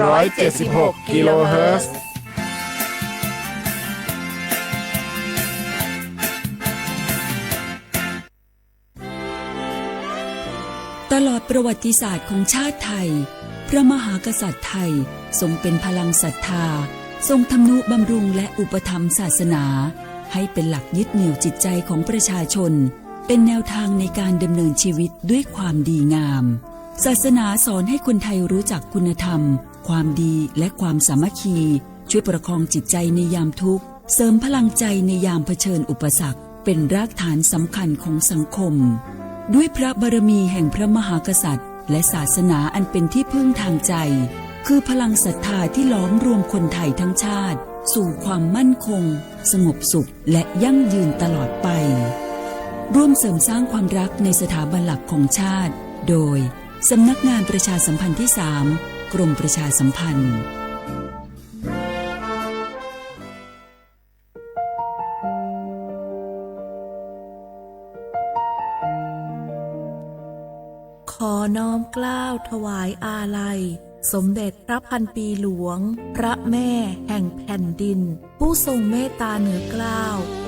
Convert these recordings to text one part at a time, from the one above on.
ร้อยเจ็ดสิบหกกิโลเฮิรตซ์ ตลอดประวัติศาสตร์ของชาติไทย พระมหากษัตริย์ไทยทรงเป็นพลังศรัทธา ทรงทำนุบำรุงและอุปถัมภ์ศาสนา ให้เป็นหลักยึดเหนี่ยวจิตใจของประชาชน เป็นแนวทางในการดำเนินชีวิตด้วยความดีงาม ศาสนาสอนให้คนไทยรู้จักคุณธรรม ความดี และความสามัคคี ช่วยประคองจิตใจในยามทุกข์ เสริมพลังใจในยามเผชิญอุปสรรค เป็นรากฐานสำคัญของสังคม ด้วยพระบารมีแห่งพระมหากษัตริย์ และศาสนาอันเป็นที่พึ่งทางใจ คือพลังศรัทธาที่หลอมรวมคนไทยทั้งชาติ สู่ความมั่นคง สงบสุข และยั่งยืนตลอดไป ร่วมเสริมสร้างความรักในสถาบันหลักของชาติ โดย สำนักงานประชาสัมพันธ์ที่สาม กรมประชาสัมพันธ์ ขอน้อมเกล้าถวายอาลัย สมเด็จพระพันปีหลวง พระแม่แห่งแผ่นดิน ผู้ทรงเมตตาเหนือเกล้า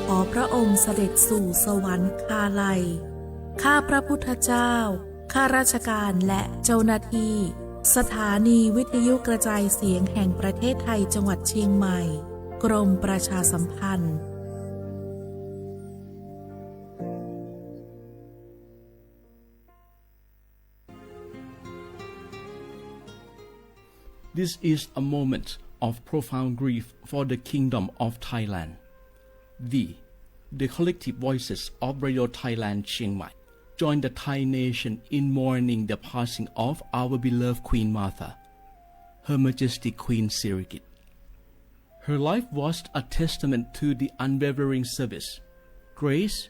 ขอพระองค์เสด็จสู่สวรรคาลัย ข้าพระพุทธเจ้า ข้าราชการและเจ้าหน้าที่ สถานีวิทยุกระจายเสียงแห่งประเทศไทย จังหวัดเชียงใหม่ กรมประชาสัมพันธ์ This is a moment of profound grief for the Kingdom of Thailand. We, the collective voices of Radio Thailand Chiang Mai, join the Thai nation in mourning the passing of our beloved Queen Mother, Her Majesty Queen Sirikit. Her life was a testament to the unwavering service, grace,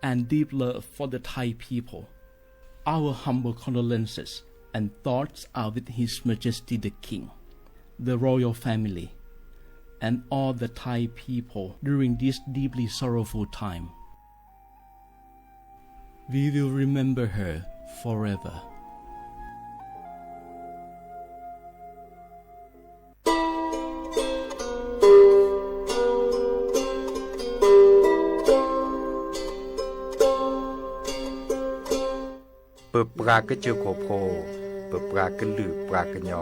and deep love for the Thai people. Our humble condolences and thoughts are with His Majesty the King, the royal family, and all the Thai people during this deeply sorrowful time. We will remember her forever. ပပှၤကစၢၢ်ခိၣ်ဖိ, ပပှၤကလုာ်ပှၤကညီ,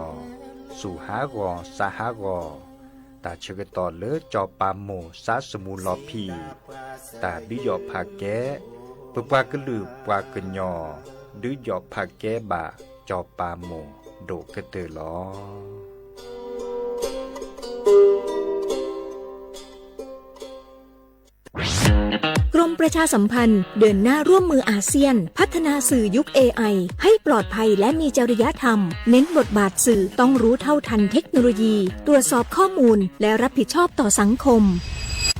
စူၢ်ဟးဂီၤ စါဟးဂီၤ, တၢ်ဆၢကတီၢ်လၢစီၤပၤမိၢ်စါစမူၤလီၤဖံး, တၢ်ဒုးယီၣ်ဖးကဲ, ပပှၤကလုာ်ပှၤကညီ ဒုးယီၣ်ဖးကဲဘၣ်စီၤပၤမိၢ်ဒိၣ်ကတၢၢ်လီၤ. กรมประชาสัมพันธ์เดินหน้าร่วมมืออาเซียน พัฒนาสื่อยุค เอไอ ให้ปลอดภัยและมีจริยธรรม เน้นบทบาทสื่อต้องรู้เท่าทันเทคโนโลยี ตรวจสอบข้อมูล และรับผิดชอบต่อสังคม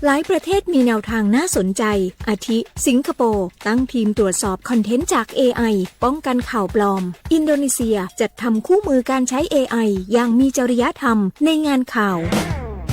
หลายประเทศมีแนวทางน่าสนใจ อาทิ สิงคโปร์ ตั้งทีมตรวจสอบคอนเทนต์จาก เอไอ ป้องกันข่าวปลอม อินโดนีเซียจัดทำคู่มือการใช้ เอไอ อย่างมีจริยธรรมในงานข่าว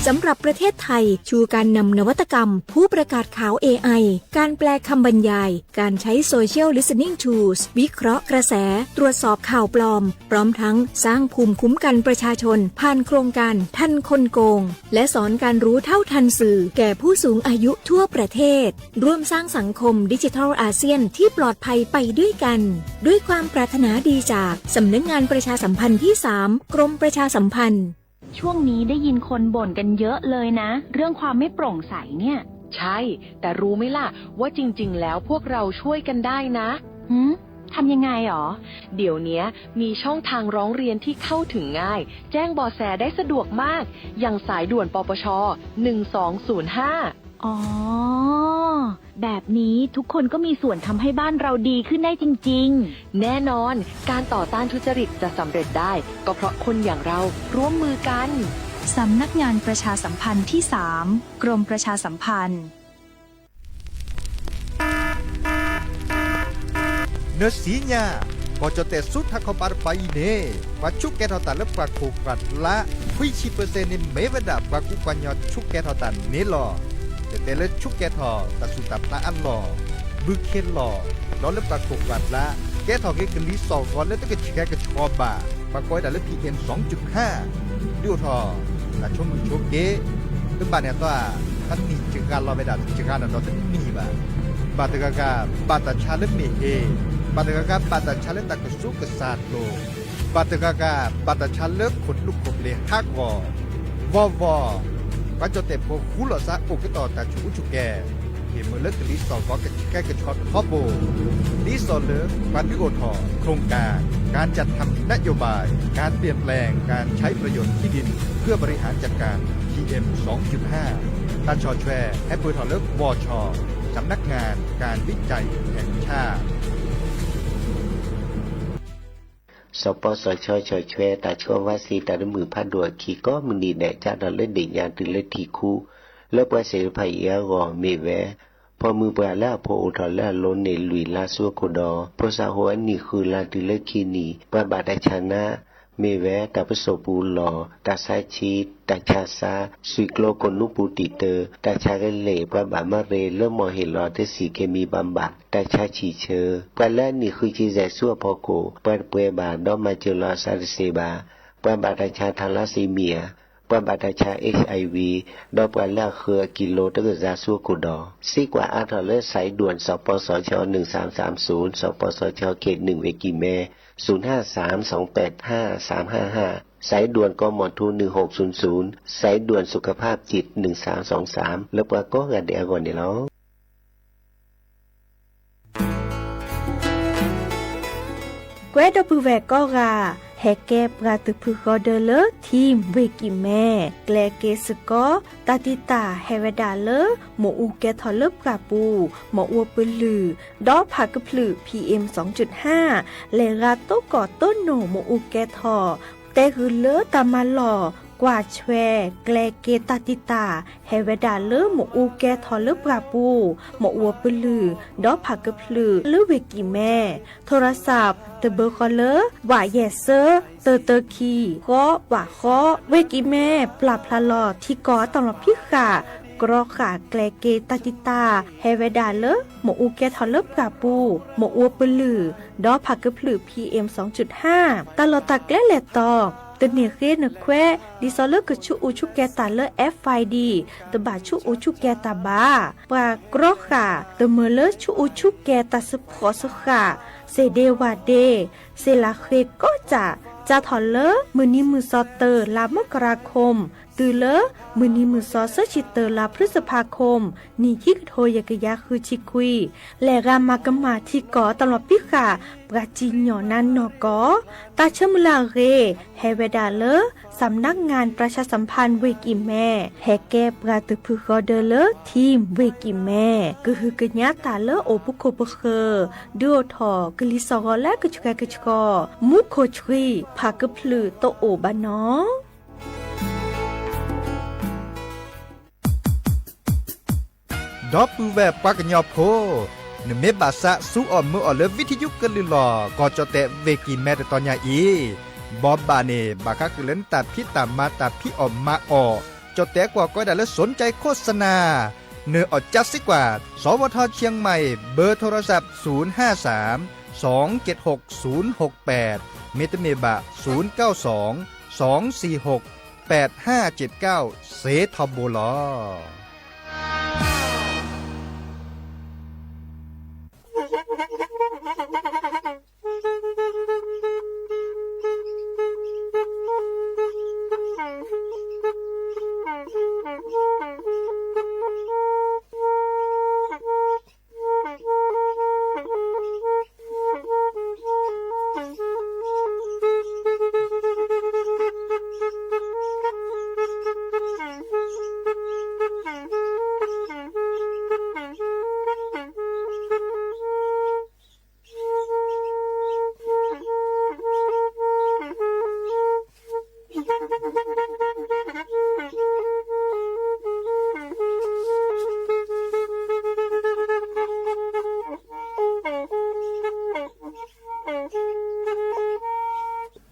สำหรับประเทศไทย ชูการนำนวัตกรรม ผู้ประกาศข่าว เอไอ การแปลคำบรรยาย การใช้ Social Listening Tools วิเคราะห์กระแส ตรวจสอบข่าวปลอม พร้อมทั้งสร้างภูมิคุ้มกันประชาชน ผ่านโครงการทันคนโกง และสอนการรู้เท่าทันสื่อแก่ผู้สูงอายุทั่วประเทศ ร่วมสร้างสังคมดิจิทัลอาเซียนที่ปลอดภัยไปด้วยกัน ด้วยความปรารถนาดีจากสำนักงานประชาสัมพันธ์ที่สาม กรมประชาสัมพันธ์ ช่วงนี้ได้ยินคนบ่นกันเยอะเลยนะ เรื่องความไม่โปร่งใสเนี่ย ใช่ แต่รู้ไหมล่ะ ว่าจริงๆ แล้วพวกเราช่วยกันได้นะ หืม ทำยังไงหรอ เดี๋ยวเนี้ยมีช่องทางร้องเรียนที่เข้าถึงง่าย แจ้งเบาะแสได้สะดวกมาก อย่างสายด่วน ปปช หนึ่งสองศูนย์ห้า อ๋อ แบบนี้ทุกคนก็มีส่วนทำให้บ้านเราดีขึ้นได้จริงๆ แน่นอน การต่อต้านทุจริตจะสำเร็จได้ ก็เพราะคนอย่างเราร่วมมือกัน สำนักงานประชาสัมพันธ์ที่สาม กรมประชาสัมพันธ์ နစံညါ, ကီၢ်ကၠီၣ်တဲၣ်ဆူထးခီပၤတပၤအံၤန့ၣ် ပှၤဆူးကဲထီၣ်တၢ်လၢပှၤခိၣ်ပှၤလၢ် ခွံဆံပၢၢ်စဲၣ်န့ၣ် မ့ၢ်ဝဲဒၣ်ပှၤကူပှၤကညီဆူးကဲထီၣ်တၢ်န့ၣ်လီၤ. ကတဲလၢဆူးကဲထီၣ်တၢ်ဆူးတၢ်ဖျးအလီၢ်, ဘုခ့လီၢ်, ဒီးလၢပှၤခိၣ်ပှၤလၢ် ကဲထီၣ်က့ၤကလံၤစိးဂီၤလၢတကဆှဲကဆှီဘၣ် ပှၤကိးဝဲဒၣ်လၢ PM စူၣ်ဟါ ဒုးအိၣ်ထီၣ် တၢ်ဆိကမိၣ်ဆိက့, တဘၣ်န့ၣ်အသီဧါ, တနံၣ်စှၤလီၤဝဲဒၣ် စှၤနၤဒီးတနံၣ်ဘၣ်. ဘၣ်တဂၤဂၤ ဘၣ်တၢ်ဆါလၢမ့ၢ်ဟ့, ဘၣ်တဂၤဂၤ ဘၣ်တၢ်ဆါလၢတၢ်ကဆူးကစၢ်ဒိၣ်, ဘၣ်တဂၤဂၤ ဘၣ်တၢ်ဆါလၢခိၣ်နူာ်ခိၣ်ပျ့ၤဟးဂီၤ, ဝီဝီ, ပှၤကၠီၣ်တဲၣ်ဖိဃူလိာ်သးအိၣ်ကတီၢ်တၢ်ဆူးအူဆူၣ်ကဲၤ ဟ့ၣ်မုာ်လၢကလံၤသီၣ်ဂီၤကဆှဲကဆှီထီဘိ, ဒ်သိးလၢပှၤဒုးအိၣ်ထီၣ် โครงการ การจัดทำนโยบาย การเปลี่ยนแปลงการใช้ประโยชน์ที่ดินเพื่อบริหารจัดการ PM สองจุดห้า တၢ်ဆီၣ်ထွဲ ဟဲပၢၢ်ထီၣ်လၢ วช สำนักงานการวิจัยแห่งชาติ စီၤပီစီၤဆၢဆီၣ်ထွဲ တၢ်ဆှၢဝါစ့တၢ်တမုာ်ဖးဒိၣ်အခံ ကိးမုၢ်နံၤဒဲး ကၢ်ထီၣ်လၢဒ့ၣ်ညါတုၤလၢထံၣ်ခူ လၢပှၤသ့ၣ်တဖၣ်အံၤအဂီၢ် မ့ၢ်ဝဲ ဖီမုၢ်ပှၢ်လၢအဖိအိၣ်ထီၣ်လၢအလိၤန့ၣ် လွံၢ်လါဆူအခိၣ်ဒီး ဖိသၣ်ဟိအနံၣ်ဃုလါတုၤလၢခံနံၣ် ပှၤဘၣ်တၢ်ဆါနါ မ့ၢ်ဝဲ တၢ်ပစိာ်ပူၤလီၢ်, တၢ်ဆါဆံ, တၢ်ဆါဆါ, သွံၣ်ကျိကိၣ်နူပူၤတံာ်တၢ, တၢ်ဆါကလဲၢ်, ပှၤဘၣ်မၤရ့လၢမီၢ်ဟ့ၣ်လီၤတဆံၣ် เคมีบำบัด, တၢ်ဆါဆံၣ်ဆၢ, ပှၤလၢအနံၣ်ဃုဆံယဲၢ်ဆူအဖီခိၣ် ပှၤတပှဲၤဘၣ် ဒီးမၤစၢၤလီၤအသးတသ့ဘၣ်, ပှၤဘၣ်တၢ်ဆါ ทาลัสซีเมีย, ပှၤဘၣ်တၢ်ဆါ HIV, ဒီးပှၤလၢအဃၢၤအကံလိတကစၢ်ဆူအခိၣ်ဒီး စံးကွၢ်အါထီၣ်လၢ สายด่วน စီၤပီစီၤဆၢ หนึ่งสามสามศูนย์, စီၤပီစီၤဆၢ เขตหนึ่ง ဝ့ၢ်ကံၢ်မဲ ศูนย์ห้าสามสองแปดห้าสามห้าห้า, สายด่วน กมธ หนึ่งหกศูนย์ศูนย์, สายด่วนสุขภาพจิต หนึ่งสามสองสาม လၢပှၤကိးဂၤဒဲးအဂီၢ်န့ၣ်လီၤ. ကွဲဒီပုၢ်ဝဲၢ်ကိးဂၤ, ဟဲကဲပှၤသုးဖုဃီဒၢလၢ ထံဝ့ၢ်ကံၢ်မဲ, ကျဲက့ၤစ့ၢ်ကီး တၢ်တံာ်တာ်ဟဲဝဲဒၣ်လၢ မ့ၣ်အူကဲထီၣ်လၢပှၢ်ပူၤ, မ့ၣ်အူပလုၢ်, ဒီးဖးကဖျုး PM စူၣ်ဟါ, လဲၤဂၤသိကိၢ်သိနိၣ်မ့ၣ်အူကဲထီၣ်, တဲဃုာ်လၢတၢ်မၤလီၢ် ကွၢ်ဆွဲ ကျဲက့ၤတၢ်တံာ်တာ် ဟဲဝဲဒၣ်လၢမ့ၣ်အူကဲထီၣ်လၢပှၢ်ပူၤ, မ့ၣ်အူပလုၢ်, ဒီးဖးကဖျုး လၢဝ့ၢ်ကံၢ်မဲ, ထိရစး တဘၢဃီလၢ ဝးယဲၢ်စၢ တၢတၢခံ ဃီ ဝးဃီ, ဝ့ၢ်ကံၢ်မဲ ပျၢ်ဖျါလီၤထံကီၢ်အတၢ်လီၢ်ဖံးဃာ် ကြီဃာ်ကျဲက့ၤတၢ်တံာ်တာ် ဟဲဝဲဒၣ်လၢ မ့ၣ်အူကဲထီၣ်လၢပှၢ်ပူၤ, မ့ၣ်အူပလုၢ်, ဒီးဖးကဖျုး PM စူၣ်ဟါ, တၢ်လီၢ်တၢ်ကျဲလဲၣ်တီၤ တန့ၢ်ဃ့နခွဲး ဒ်သိးလၢကဆူးအူဆူၣ်ကဲၤတၢ်လၢ FID တဘၣ်ဆူးအူဆူၣ်ကဲၤတၢ်ဘၣ်. ပှၤကြီဃာ် တမၢလၢဆူးအူဆူၣ်ကဲၤတၢ်သဖှီၣ်သဃာ် သ့ၣ်ဒ့ဝၣ်ဒ့ သ့ၣ်လၢဃ့ကိးစၢ် စးထီၣ်လၢ မုၢ်နံၤမုၢ်သီတၢ လါမကရၤခိၣ် တုၤလၢ မုၢ်နံၤမုၢ်သီသၢဆံတၢ လါဖျုစဖးခိၣ် နံၣ်ခံကထိယဲၢ်ကယၤဃုဆံခွံ လဲၤဂၤမၤကမၣ်ထံကီၢ်အတၢ်လီၢ်ဖံးဃာ် ပှၤစံၣ်ညီၣ်နါနီၢ်ကီၢ် တၢ်ဆၢမုၢ်လၢ်အဂ့ၢ် ဟဲဝဲဒၣ်လၢ สำนักงานประชาสัมพันธ์ ဝ့ၢ်ကံၢ်မဲ ဟဲကဲပှၤသုးဖုဃီဒၢလၢ ထံဝ့ၢ်ကံၢ်မဲ ကဟုကညးတၢ်လၢအိၣ်ပူၤခိၣ်ပဃၢၤ ဒုးအိၣ်ထီၣ်ကလံၤသီၣ်ဂီၤလၢကဆှဲကဆှီ မူခိၣ်ဆှံ ဖးကဖျုးတအိၣ်ဘၣ်နီၤ. ဒီပုၢ်ဝဲၢ်ပှၤကညီဖိ, နမ့ၢ်ဘၣ်သးစူအီၣ်မုာ်အီၣ်လၢ ဝံထယုကလုၢ်လီၢ် ကီၢ်ကၠီၣ်တဲၣ်ဝ့ၢ်ကံၢ်မဲတတီၤညါအံၤ, ဘီဘၣ်န့ၣ် ဘၣ်ဃးဃုာ်လၢနတၢ်ဖံးတၢ်မၤတၢ်ဖံးအီၣ်မၤအီၣ်, ကၠီၣ်တဲၣ်ကွီၢ်ကိးဝဲဒၣ်လၢ สนใจโฆษณา နၢၤအီၣ်ကၠါစ့ကွၢ် สวท เชียงใหม่ เบอร์โทรศัพท์ ศูนย์ห้าสาม สองเจ็ดหก ศูนย์หกแปด မ့တမ့ၢ်ဘၣ် ศูนย์เก้าสอง สองสี่หก แปดห้าเจ็ดเก้า စ့ထီဘိလီၤ.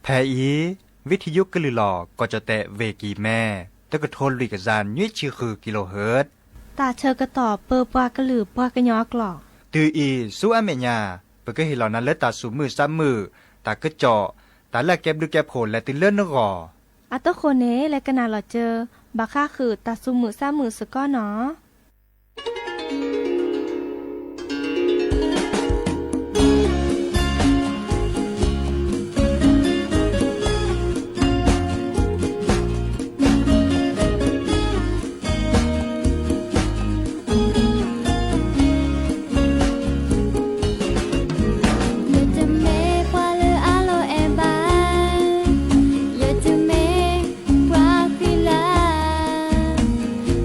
ဖဲအံၤ ဝံထယုကလုၢ်လီၢ် ကီၢ်ကၠီၣ်တဲၣ်ဝ့ၢ်ကံၢ်မဲ တကထိလွံၢ်ကယၤ နွံဆံဃု kilohertz တၢ်ဆၢကတီၢ်ပၢပှၤကလုာ်ပှၤကညီအကျိာ်, တုၤအံၤဆူအမဲာ်ညါ ပကဟ့ၣ်လီၤနၤလၢတၢ်သူၣ်မုာ်သးမုာ်, တၢ်ကစီၣ်, တၢ်လၢအကဲဘျုးကဲဖှိၣ်လဲၤတုၤလၢနဂီၢ်. အတဃိန့ၣ် လဲၤကနၣ်လီၤစၢၤ ဘၣ်ဃးဃုာ်တၢ်သူၣ်မုာ်သးမုာ်စ့ၢ်ကီးနီၤ. ယတမ့ၢ်ပှၤလၢအလီၤအဲၣ်ဘၣ်, ယတမ့ၢ်ပှၤဃံလၤ,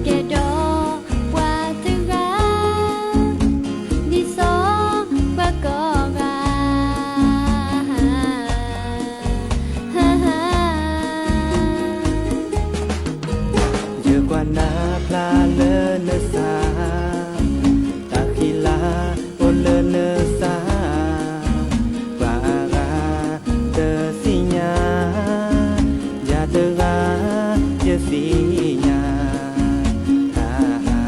ကဲဒီးပှၤတဂၤ ဒ်သိးပှၤကိးဂၤ. ယကွၢ်နၤဖျါလၢနသး, တၢ်ဃံလၤအိၣ်လၢနသး, ပှၤအဂၤတသ့ၣ်ညါ, ယၤတဂၤယသ့ၣ်ညါ. အဟါ,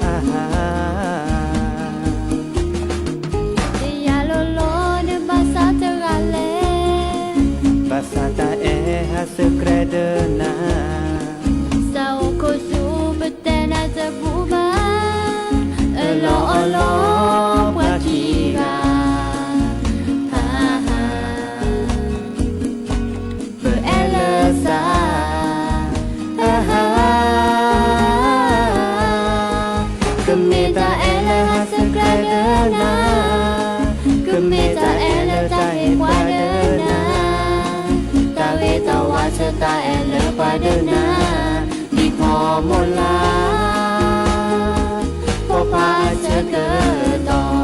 အဟါ, ယယၤလိၤလိၤနဘၣ်ဆၣ်တဂၤလဲၣ်, ဘၣ်ဆၣ်တၢ်အဲၣ်ဟးဆှဲးဒီးနၤ, သးအိၣ်ခိၣ်ဆူပတဲနၤတဘူၣ်ဘၣ်, အၢၣ်လီၤအီလီၤပှၤခံဂၤ. အဟါ, ပအဲၣ်လၢသး, အဟါ, ကမ့ၢ်တၢ်အဲၣ်လၢဟးဆှဲးဒီးနၤ, ကမ့ၢ်တၢ်အဲၣ်လၢတၢ်ဟ့ၣ်ပှၤဒီးနၤ, တၢ်ဂ့ၤတၢ်ဝါဆၢတၢ်အဲၣ်လၢပှၤဒီးနၤ, ဒ်ဖီမိၢ်လၢ် ဖိခွါအဆၢကတီၢ်.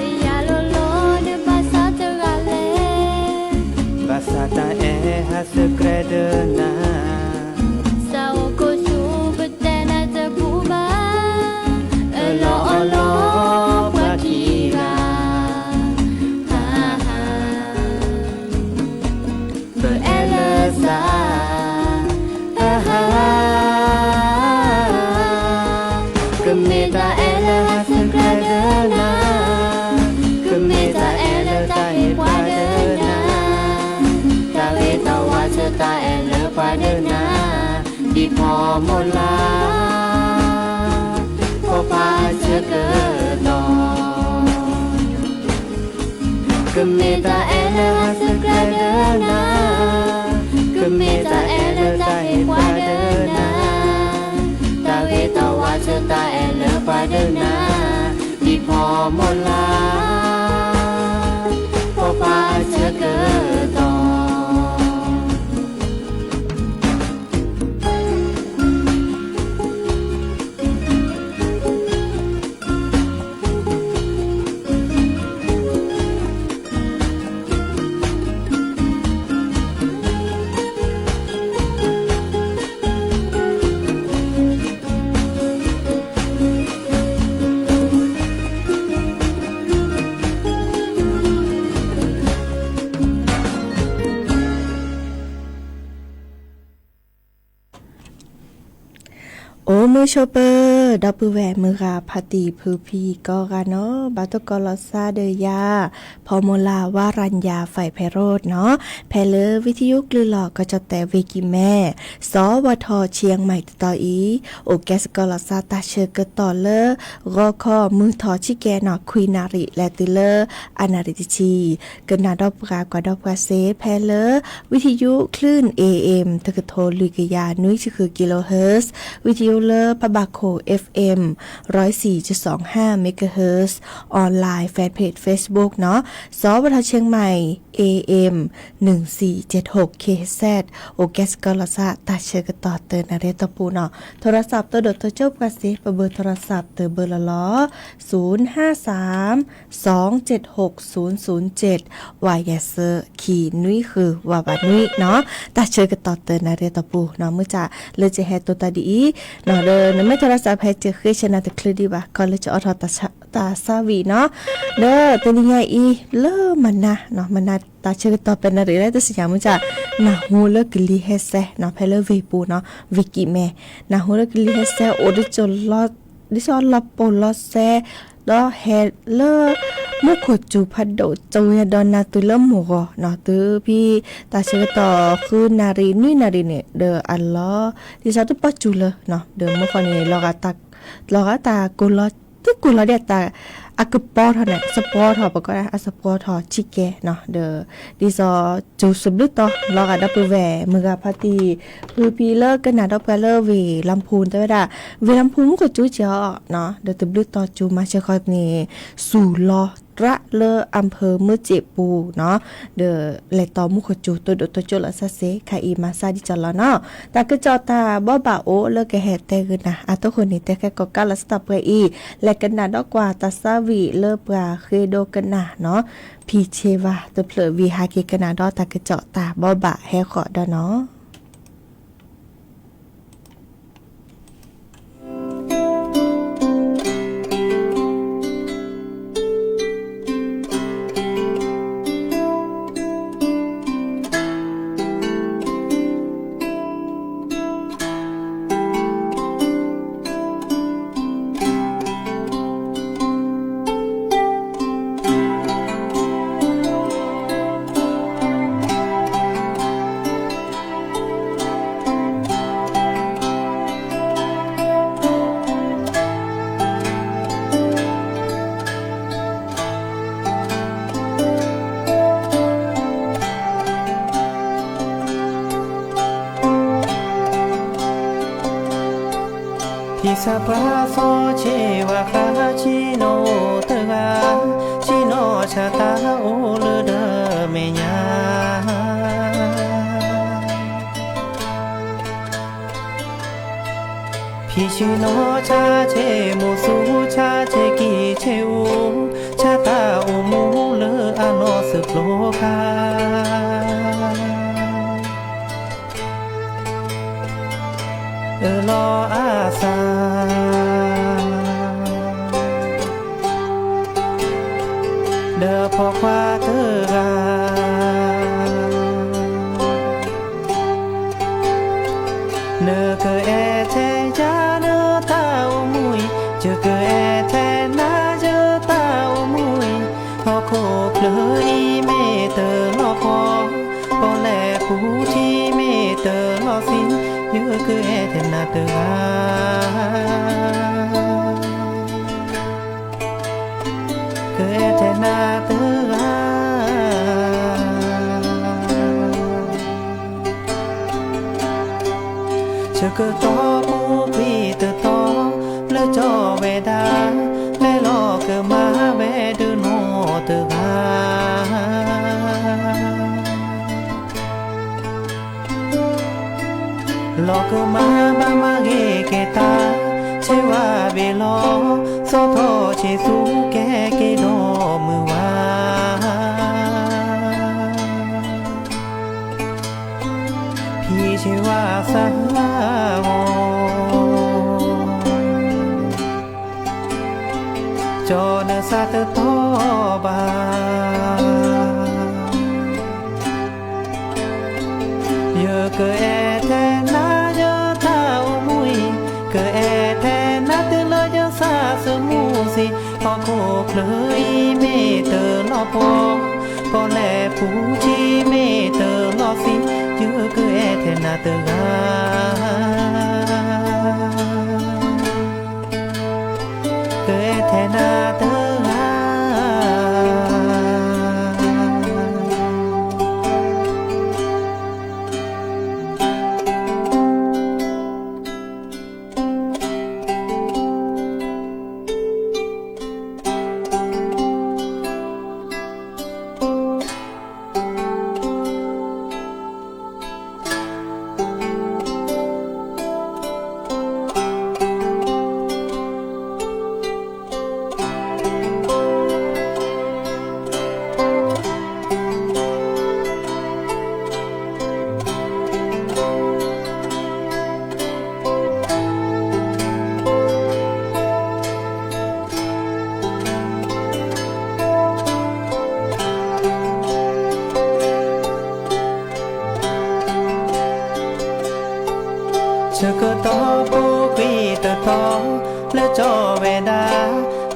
ယယၤလိၤလိၤနဘၣ်ဆၣ်တဂၤလဲၣ်, ဘၣ်ဆၣ်တၢ်အဲၣ်ဟးဆှဲးဒီးနၤ, သးအိၣ်ခိၣ်ဆူပတဲနၤတဘူၣ်ဘၣ်, အၢၣ်လီၤအီလီၤပှၤခံဂၤ. အဟါ, ပအဲၣ်လၢသး, အဟါ, ကမ့ၢ်တၢ်အဲၣ်လၢဟးဆှဲးဒီးနၤ, ကမ့ၢ်တၢ်အဲၣ်လၢတၢ်ဟ့ၣ်ပှၤဒီးနၤ, တၢ်ဂ့ၤတၢ်ဝါဆၢတၢ်အဲၣ်လၢပှၤဒီးနၤ, ဒ်ဖီမိၢ်လၢ် ဖိခွါအဆၢကတီၢ်. ကမ့ၢ်တၢ်အဲၣ်လၢဟးဆှဲးဒီးနၤ, ကမ့ၢ်တၢ်အဲၣ်လၢတၢ်ဟ့ၣ်ပှၤဒီးနၤ, တၢ်ဂ့ၤတၢ်ဝါဆၢတၢ်အဲၣ်လၢပှၤဒီးနၤ, ဒ်ဖီမိၢ်လၢ် ဖိခွါအဆၢကတီၢ်. အိၣ်မုာ်ဆိးပၢၤ ဒီပုၢ်ဝဲၢ်မုၢ်ဂၤဖါတံၢ်ဖုဖံကိးဂၤနီၤ, ဘၣ်သကိးလီၤသးဒီးယၤ ဖီမိၢ်လၢ် ဝါရၤညါ ဖဲးဖဲးရိၣ်နီၤ, ဖဲလၢဝံထယုကလုၢ်လီၤကီၢ်ကၠီၣ်တဲၣ်ဝ့ၢ်ကံၢ်မဲ စီၤဝါထီၣ် ဆံၣ်ယၣ်မၣ်တတီၤအံၤ, အိၣ်ကဲသကိးလီၤသးတၢ်ဆၢကတီၢ်လၢ ဂီၤခီမုၢ်ထီၣ်ဆံကဲနီၤ ခွံနၣ်ရံၣ် လဲၤတုၤလၢ အနၣ်ရံၣ်တဆံ, ကနၣ်ဒီးပှၤကွၢ်ဒီးပှၤစ့ၢ် ဖဲလၢ ဝံထယုကလုၢ် AM တကထိလွံၢ်ကယၤနွံဆံဃု kilohertz, ဝံထယု လၢဖးဘၣ်ခိၣ် FM ร้อยสี่จุดสองห้าเมกะเฮิรตซ์ online fanpage Facebook နီၤ, สวทเชียงใหม่ AM หนึ่งสี่เจ็ดหก คิวเซด အိၣ်ကဲစ့ၢ်ကီးလီၤစၢ် တၢ်ဆၢကတီၢ်တနၣ်ရံၣ်အတီၢ်ပူၤနီၤ. โทรศัพท์ တဒိၣ်တကၠိၣ်ပှၤစ့ ပဘၢ โทรศัพท์ တဘၢလီၤလီၤ ศูนย์ห้าสาม สองเจ็ดหก ศูนย์ศูนย์เจ็ด ဝးယဲၢ်ဆၢ ခံနွံဃု ဝးဘၣ်နွံနီၤ. တၢ်ဆၢကတီၢ်တနၣ်ရံၣ်အတီၢ်ပူၤနီၤ မုၢ်ဆၣ်လၢကဟဲတိတၢ်ဒ်အံၤ ဒီးနမ့ၢ် โทรศัพท์ ဟဲက့ၤဃ့ဆဲးနၤတချုးဒံးဘၣ် ခီလၢကအိးထီၣ်တၢ်ဆါဝံၤနီၤ. ဒီးတနံၤညါအံၤ လၢမနၤနီၤ မနၤတၢ်ဆၢကတီၢ်ပနၣ်ရံၣ်လၢ တသ့ၣ်ညါ မုၢ်ဆၣ် နၢ်ဟူလၢကလံၤဟဲစဲနီၤ ဖဲလၢဝ့ၢ်ပူၤနီၤ ဝ့ၢ်ကံၣ်မဲ နၢ်ဟူလၢကလံၤဟဲစဲ အိၣ်ဒ်သိးလီၤပှီၢ်လီၤစဲ ဒီးဟဲလၢ မူခိၣ်စူၤဖးဒိၣ် ကဝဲၤဒီးနၤတုၤလၢမိၢ်ဂီၤနီၤ တုၤဖဲတၢ်ဆၢကတီၢ်ဃုနၣ်ရံၣ် နွံနၣ်ရံၣ်န့ၣ် ဒီးအလီၤ ဒ်သိးတပှၢ်စူၤလၢနီၤ ဒီးမူခိၣ်န့ၣ် လီၤဂာ်တၢ်ကိၢ်လီၤ တကိၢ်လီၤဒ်တၢ် အကပီၤထီၣ်န့ၣ် စပီထီၣ် ပကိးဒၣ် အစပီထီၣ်ဆံးကဲနီၤ ဒီး ဒ်သိးစူၤစဘျုးတီၤ လီၤဂာ်ဒီပုၢ်ဝဲၢ် မုၢ်ဂၤဖါတံၢ် ဖုဖံလၢကနၣ်ဒီးပှၤလၢဝ့ၢ်လါဖူ တဲဝဲဒၣ် ဝ့ၢ်လါဖူမူခိၣ်စူၤကဲအီၤနီၤ ဒီးတဘျုးတီၤစူၤမၤစၢၤဃီန့ၣ် စူၤလီၤတြးလၢအဖၢမုၢ်စ့ၣ်ပူၤနီၤ ဒီးလဲၤတီၤမူခိၣ်စူၤ တဒိၣ်တကၠိၣ်လီၤစၢ်စ့ ခါအံၤမၤစၢ်ဒ်ကၠီလီၤနီၤ. တၢ်ကစီၣ်တၢ်ဘိးဘၣ်အိၣ်လၢကဟဲတဲဂုာ်နၤ အတိၢ်ဃိန့ၣ် တဲဃဲကီးကးလီၤစတၢ်ပှဲၤအံၤ လဲၤကနၣ်ဒီးကွၢ်တၢ်ဆါဝံၤလၢပှၤဃ့ဒိကနၣ်နီၤ ဖံဆ့ဝါ တဖျၢၣ်ဝံၤ ဟးက့ၤကနၣ်ဒီးတၢ်ကစီၣ်တၢ်ဘိးဘၣ်ဟဲဃီၤဒီးနီၤ. ဖံစၢ်ပှၤစီၤဆ့ဝါဃါ ဆ့ၣ်နီၤအိၣ်တဂၤ, ဆ့ၣ်နီၤဆါတၢ်အိၣ်လၢဒီးမဲာ်ညါ. ဖံဆ့ၣ်နီၤဆါဆ့မိၢ်သူ ဆါဆ့ကံၢ်ဆ့အိၣ်, ဆါတၢ်အိၣ်မူလၢအနီၢ်သုးကျိခါ အၢၣ်လီၤအသး ဒီးပိာ်ခွါတဂၤ, နကအဲၣ်ထဲယၤလၢတၢ်အိၣ်မူအံၤ, ယကအဲၣ်ထဲနၤလၢတၢ်အိၣ်မူအံၤ, ဟီၣ်ခိၣ်ချၢအံၤမ့ၢ်တလီၤပှီၢ်, ပီၣ်လဲၣ်ပူၤထံမ့ၢ်တလီၤဆံး, ယကအဲၣ်ထဲနၤတဂၤ ကအဲၣ်ထဲနၤတဂၤ, ဆၢကတီၢ်ပူၤကွံာ်တတီၤ လၢကၠီဝဲဒၣ်, လဲၤလီၤကမၤဝဲဒၣ်နီၢ်တဂၤ လီၤကမၤဘၣ်မၤဂ့ၤက့ၤတၢ်, ဆ့ဝါဘ့ၣ်လီၤ, စီၤထီၣ်ဆ့သူကဲက့ၤဒီးမုၢ်ဝါ, ဖံဆ့ဝါသးဂီၤ ကၠီနသးတတီၤဘၣ်, ယကအဲၣ်ထဲနၤလၢတၢ်အိၣ်မူအံၤ, ကအဲၣ်ထဲနၤတုၤလၢယသးသမူသ့, ဟီၣ်ခိၣ်ချၢအံၤမ့ၢ်တလီၤပှီၢ်, ပီၣ်လဲၣ်ပူၤထံမ့ၢ်တလီၤဆံး, ယကအဲၣ်ထဲနၤတဂၤ ကအဲၣ်ထဲနၤတဂၤ, ဆၢကတီၢ်ပူၤကွံာ်တတီၤ, လၢကၠီဝဲဒၣ်, လဲၤလီၤကမၤဝဲဒၣ်နီၢ်တဂၤ ကၠီဝဲဒၣ်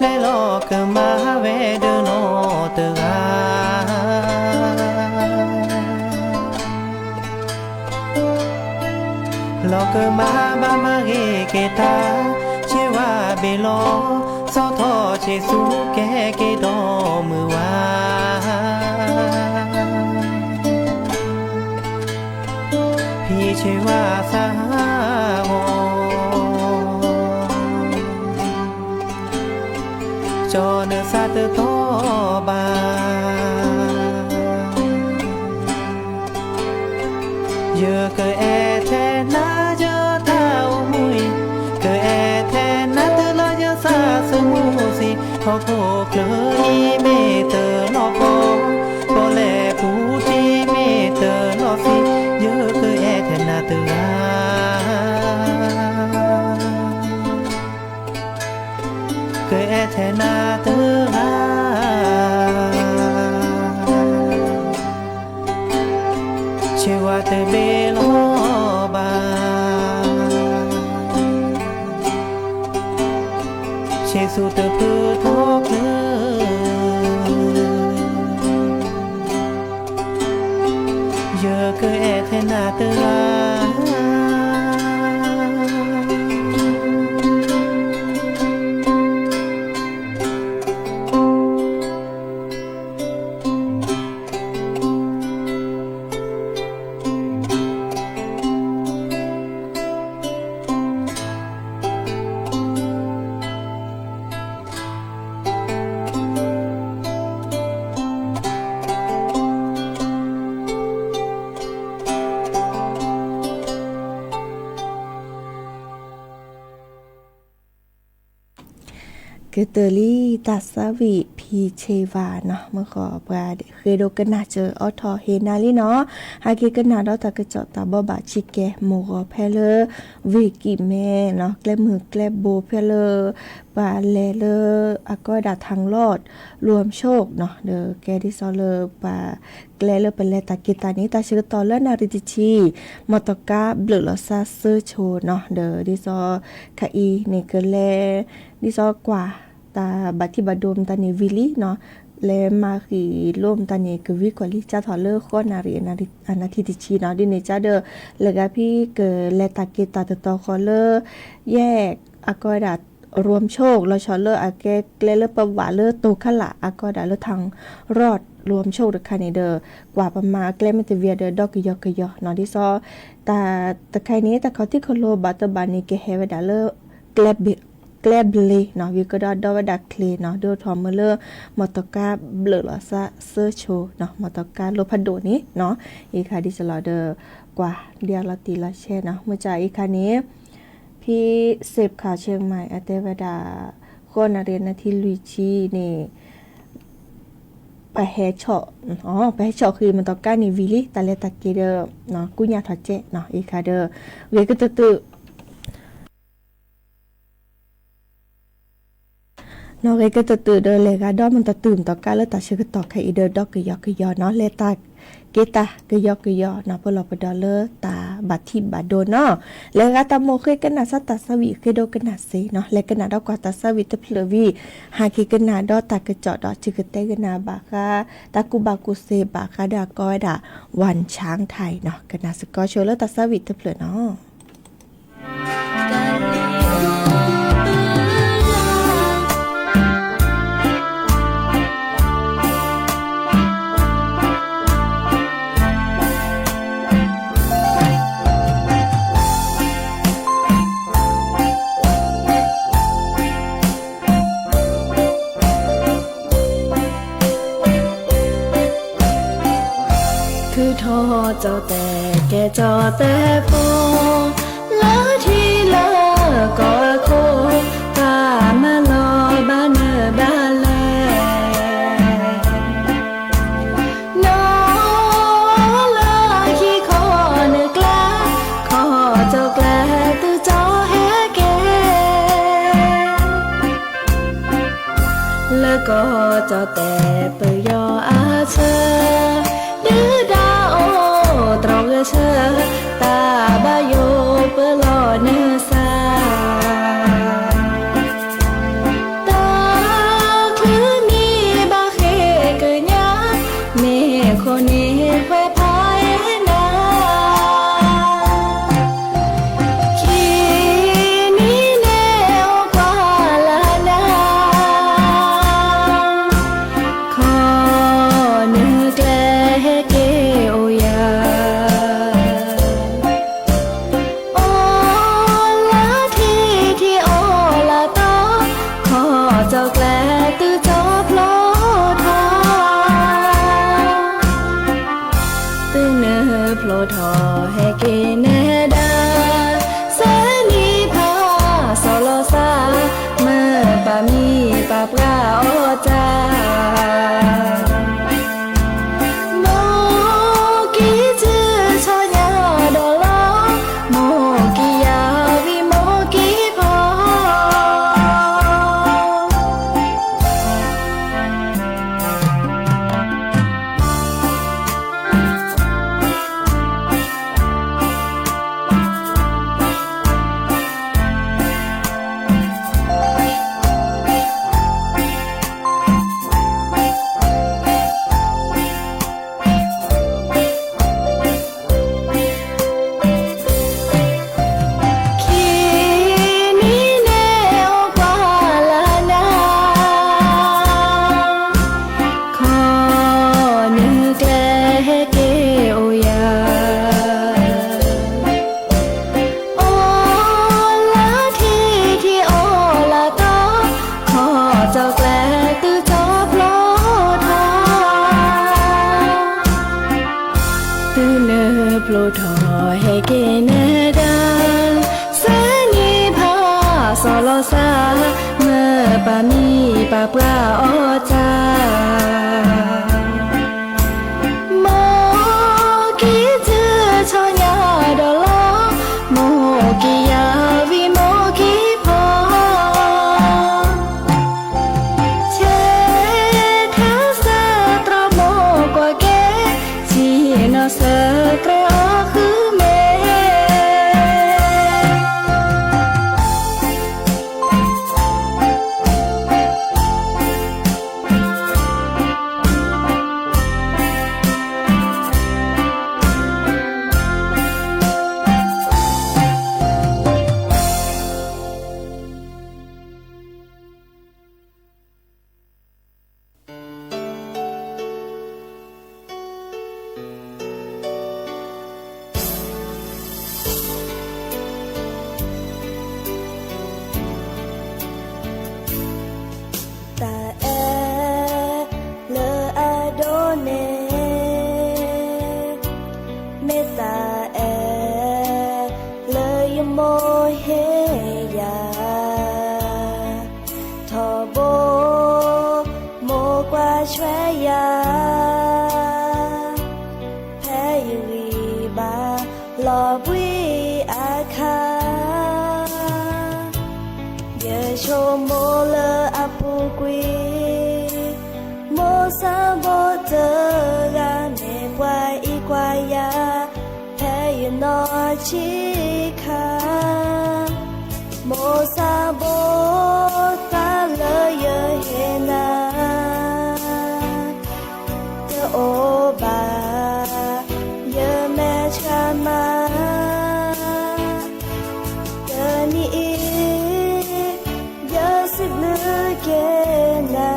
လဲၤလီၤကမၣ်ဝဲဒၣ်နီတဂၤ လီၤကမၣ်ဘၣ်မၤဂ့ၤက့ၤတၢ် ဆ့ဝါဘ့ၣ်လီၤ ဆီၣ်ထီၣ်ဆ့ၣ်သူကဲက့ၤဒီးမုၢ်ဝါ ဖံဆ့ဝါသးဂီၤ ကၠီနသးတသီဘၣ် ယကအဲၣ်ထဲနၤယတၢ်အိၣ်မူအံၤ ကအဲၣ်ထဲနၤတလီၤယသးသမူသ့ၣ် ဟီၣ်ခိၣ်ချၢအံၤမ့ၢ်တလီၤပီၤ ပီၣ်လဲၣ်ပူၤထံမ့ၢ်တလီၤသံ ယကအဲၣ်ထဲနၤတဂၤ ကအဲၣ်ထဲနၤတဂၤ ဆ့ဝါတဘ့ၣ်လီၤဘၣ် ဆ့ၣ်သူတဖုထီချုး ယကအဲၣ်ထဲနၤတဂၤ ကတၢၢ်လံ တၢ်သးဝံၣ်ဖံဆ့ဝါနီၤ မုၢ်ဃီပှၤဃ့ဒိကနၣ်စၢၤအိးထီၣ်ဟ့ၣ်နၤလံနီၤ ဟဲက့ၤကနၣ်ဒီးတၢ်ကစီၣ်တၢ်ဘိးဘၣ်ဆံးကဲ မိၢ်ဂီၤဖဲလၢ ဝ့ၢ်ကံၣ်မဲနီၤ ကျဲမုၢ်ကျဲဘိဖဲလၢ ပှၤလဲၤလၢ အကီဒၣ် ทางลอดรวมโชคနီၤ ဒီးကဲဒ်သိးလၢပှၤကျဲလၢပလဲၤတၢ်က့ၤတၢ်န့ၣ် တၢ်ဆၢကတီၢ်လၢနၣ်ရံၣ်တဆံ မီၢ်တီၢ်ကါဘျုးလီၤစါစၢၤဆိနီၤ ဒီးဒ်သိး ခါအံၤန့ၣ် ကလဲၤ ဒ်သိးကွၢ် တၢ်ဘၣ်ထံးဘၣ်ဒိမတၤန့ၣ်ဝံၤလံနီၤ လဲၤမၤဃံးလိမတၤန့ၣ် ကဝံၤကွၢ်လံ ကၢ်ထီၣ်လၢဃိးနၣ်ရံၣ်အနၣ်ထံၣ်တဆံနီၤ ဒ်န့ၣ်ကဒီး လၢဂၤဖံကလဲၤတၢ်က့ၤတၢ်တတီၤဃီလၢ ယဲၢ် အကီဒၣ် รวมโชค လီၤဆီလၢအကဲကျဲလၢပဘၣ်လၢတိၤခလး အကီဒၣ်လၢ ทางลอดรวมโชค တခါန့ၣ်ဒီး ကွၢ်ပမၤအကျဲမ့ၢ်တဝံၤဒီး ဒီကယီကယီနီၤ ဒ်သိး တၢ်တခါအံၤန့ၣ် တၢ်ခီၣ်ထံးခီၣ်လိၤဘၣ်တဘၣ်န့ၣ် ကဟဲဝဲဒၣ်လၢ ကျဲဘျ့နီၤ ဝံၤကဒီးဒီဝဲဒၣ်ချ့နီၤ ဒိၣ်ထီၣ်မ့ၢ်လၢ မီၢ်တီၢ်ကါဘျုးလီၤစါစၢၤဆိနီၤ မီၢ်တီၢ်ကါလိဖးဒိၣ်န့ၣ်နီၤ အံၤခါဒ်သိးလီၤဒီး ကွၢ်ဒ်အလီၤတံၢ်လီၤဆဲးနီၤ မုၢ်ကၢအံၤခါန့ၣ် ဖံစ့းခးဆ့မး အတဲဝဲဒၣ် ဃိးနၣ်ရံၣ်အနၣ်ထံၣ်လွံၢ်ဆံန့ၣ် ပဟဲဆီၣ် ပဟဲဆီၣ်ဃံးမီၢ်တီၢ်ကါန့ၣ်ဝံၤလံ တၢ်လဲၤတၢ်က့ၤဒီး ကူညၢ်ထီၣ်ကဲနီၤ အံၤခါဒီး ဂ့ၤကတၢၢ်တၢၢ် နီၣ်ဂ့ၤကတၢၢ်တၢၢ်ဒီး လဲၤဂၤဒီးမတၤတုၤမတီၢ်ကါလၢတၢ်ဆၢကတီၢ်ခဲအံၤဒီး ဒီကယီကယီနီၤ လဲၤတၢ်က့ၤတၢ်ကယီကယီနီၤ ပလီၢ်ပဒီးလၢတၢ်ဘၣ်ထံၣ်ဘၣ်ဒိနီၤ လဲၤဂၤတၢ်မိၢ်ဃ့ကနၣ်စၢ်တၢ်သးဝံၣ်ဃ့ဒိကနၣ်စ့နီၤ လဲၤကနၣ်ဒီးကွၢ်တၢ်သးဝံၣ်တဖျၢၣ်ဝံၤ ဟးက့ၤကနၣ်ဒီးတၢ်ကစီၣ်ဒီး ဆၢကတဲကနၣ်ဘၣ်ဃး တၢ်ကူၣ်ဘၣ်ကူၣ်သ့ဘၣ်ဃးဒီးအကီဝဲဒၣ် ဝၣ်ဆၣ်ထၢၣ်နီၤ ကနၣ်စ့ၢ်ကီးဆိလၢတၢ်သးဝံၣ်တဖျၢၣ်နီၤ ထုးထီၣ်ကၠီၣ်တဲၣ်ကဲကၠီၣ်တဲၣ်ဖိ လၢထံလၢကီၢ်အခိၣ် ပှၤမၤလီၤဘၣ်နၢၤဘၣ်လဲၣ် နီၢ်လၢဟံၣ်ခိၣ်နၢ်ကျါ ခီၣ်ကၠီၣ်ကျဲသုကၠီၣ်ဟဲက့ၤ လၢကီၢ်ကၠီၣ်တဲၣ်ပယီၤအဆၢ ဒုၣ်ဒါအိၣ်တြီဂဲၤဆၢ တၢ်ဘၣ်ယိၣ်ပၢလီၤနၢၤစၢ် မ့ၢ်ပၢ်ပှၢ်အီၣ်တၢ်, မိၢ်က့ၤတုၤဆီညါဒီးလီၤ, မိၢ်က့ၤယၤဝံၤမိၢ်က့ၤဖီ ခံနံၤန့ၣ်အိၣ်ပှၤလၢနၤ, ခီနံၤကျဲဟဲက့ၤအိၣ်ယၤ, အိၣ်လၢထံထံအိၣ်လၢတီ, ခီကၠီကျဲသုကၠီဖျိထီၣ် သုနၢ်ဖျိထီၣ်ဟဲက့ၤနဲဒၣ်, စဲနံၤဖးစီၤလီၤစၢ်, မ့ၢ်ပၢ်မ့ၢ်ပၢ်ပှၢ်အီၣ်တၢ်, မိၢ်က့ၤတုၤဆီညါဒီးလီၤ, မိၢ်က့ၤယၤဝံၤမိၢ်က့ၤဖီ ဆဲးထဲစၢတြီမိၢ်ကွၢ်က့ၤ, ဆံးနီၤဆၢကြၢးအီၤဃုမ့ၢ် တၢ်အဲၣ်လၢအဒိၣ်န့ၣ် မ့ၢ်တၢ်အဲၣ်လၢယမိၢ်ဟ့ၣ်ယၤ, ထီဘိမိၢ်ကွၢ်ဆွဲယၤ ဖဲယဂံၢ်ဘါလီၤဘှံးအခါ, ယဆိကမိၣ်လၢအပူၤကွံာ်, မိၢ်ဆၣ်ဘိတဂၤမ့ၢ်ပှၤအံးကွၢ်ယၤ ဖဲယနီၢ်ဆံးခါ, မိၢ်ဆၣ်ဘိတၢ်လၢယဟ့ၣ်နၤ တအိၣ်ဘၣ် ယမဲာ်ဆှးမး တနံၤအံၤ ယစံးဘျုးက့ၤနၤ,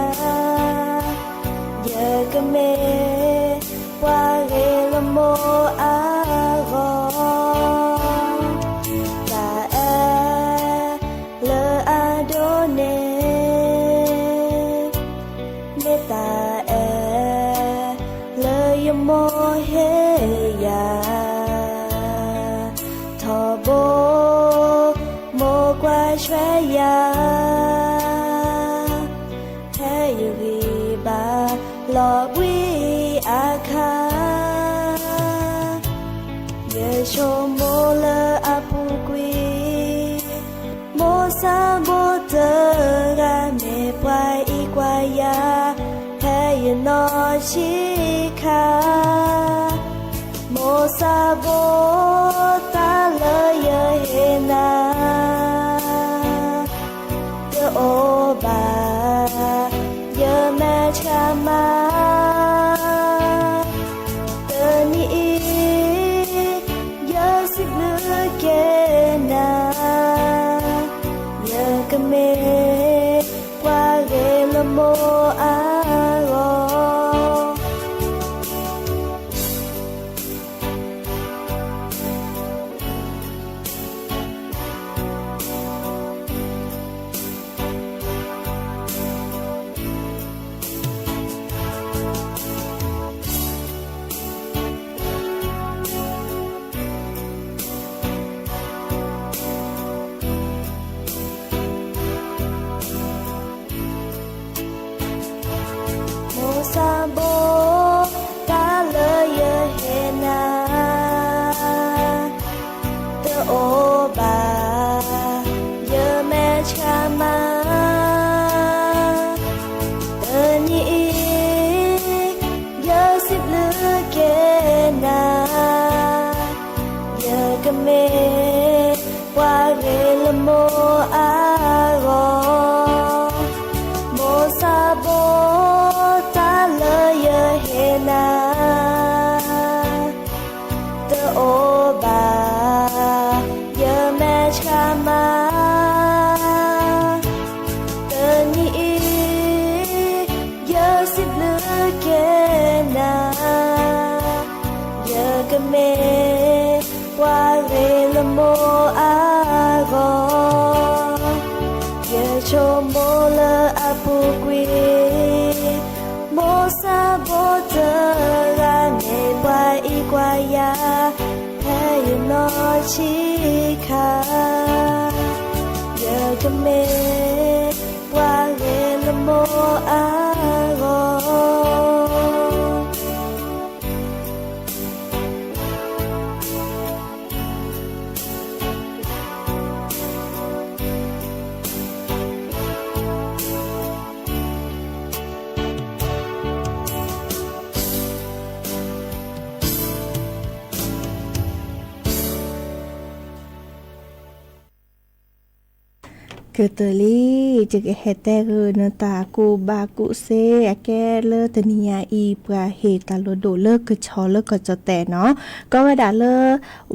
ယကမ့ၢ်ပှၤဂ့ၤလၢမိၢ်အဂီၢ်, တၢ်အဲၣ်လၢအဒိၣ်န့ၣ် မ့ၢ်တၢ်အဲၣ်လၢယမိၢ်ဟ့ၣ်ယၤ, ထီဘိမိၢ်ကွၢ်ဆွဲယၤ ဖဲယဂံၢ်ဘါလီၤဘှံးအခါ, ယဆိကမိၣ်လၢအပူၤကွံာ်, မိၢ်ဆၣ်ဘိတဂၤမ့ၢ်ပှၤအံးကွၢ်ယၤ, ဖဲယနီၢ်ဆံးခါ, မိၢ်ဆၣ်ဘိတၢ်လၢယဟ့ၣ်နၤ တအိၣ်ဘၣ် ယမဲာ်ဆှးမး, တနံၤအံၤ ယစံးဘျုးက့ၤနၤ, ယကမ့ၢ်ပှၤဂ့ၤလၢမိၢ်အဂီၢ်. ဆှၢမး, တနံၤအံၤ ယစံးဘျုးက့ၤနၤ, ယကမ့ၢ်ပှၤဂ့ၤလၢမိၢ်အဂီၢ်, မိၢ်ဆၣ်ဘီတၢ်လၢယဟ့ၣ်နၤ တအိၣ်ဘၣ်, ယမဲာ်ဆှးမး, တနံၤအံၤ ယစံးဘျုးက့ၤနၤ, ယကမ့ၢ်ပှၤဂ့ၤလၢမိၢ်အဂီၢ်, ယဆိကမိၣ်လၢအပူၤကွံာ် မိၢ်ဆၣ်ဘီတဂၤန့ၣ် ကွၢ်အံၤကွၢ်ယၤ ဖဲယနီၢ်ဆံးခါ, ယကမ့ၢ်ပှၤဂ့ၤလၢမိၢ်အဂီၢ်. ကတၢၢ်လံ, ယကဟဲတဲဂ့ၤနတၢ်ကူၣ်ဘၣ်ကူၣ်စ့ အကဲလၢတနံၤညါအံၤ ပှၤဟ့ၣ်တၢ်လိၣ်ဒိၣ်လၢကဆီလၢကီၢ်ကၠီၣ်တဲာ်နီၤ, ကီဝဲဒၣ်လၢ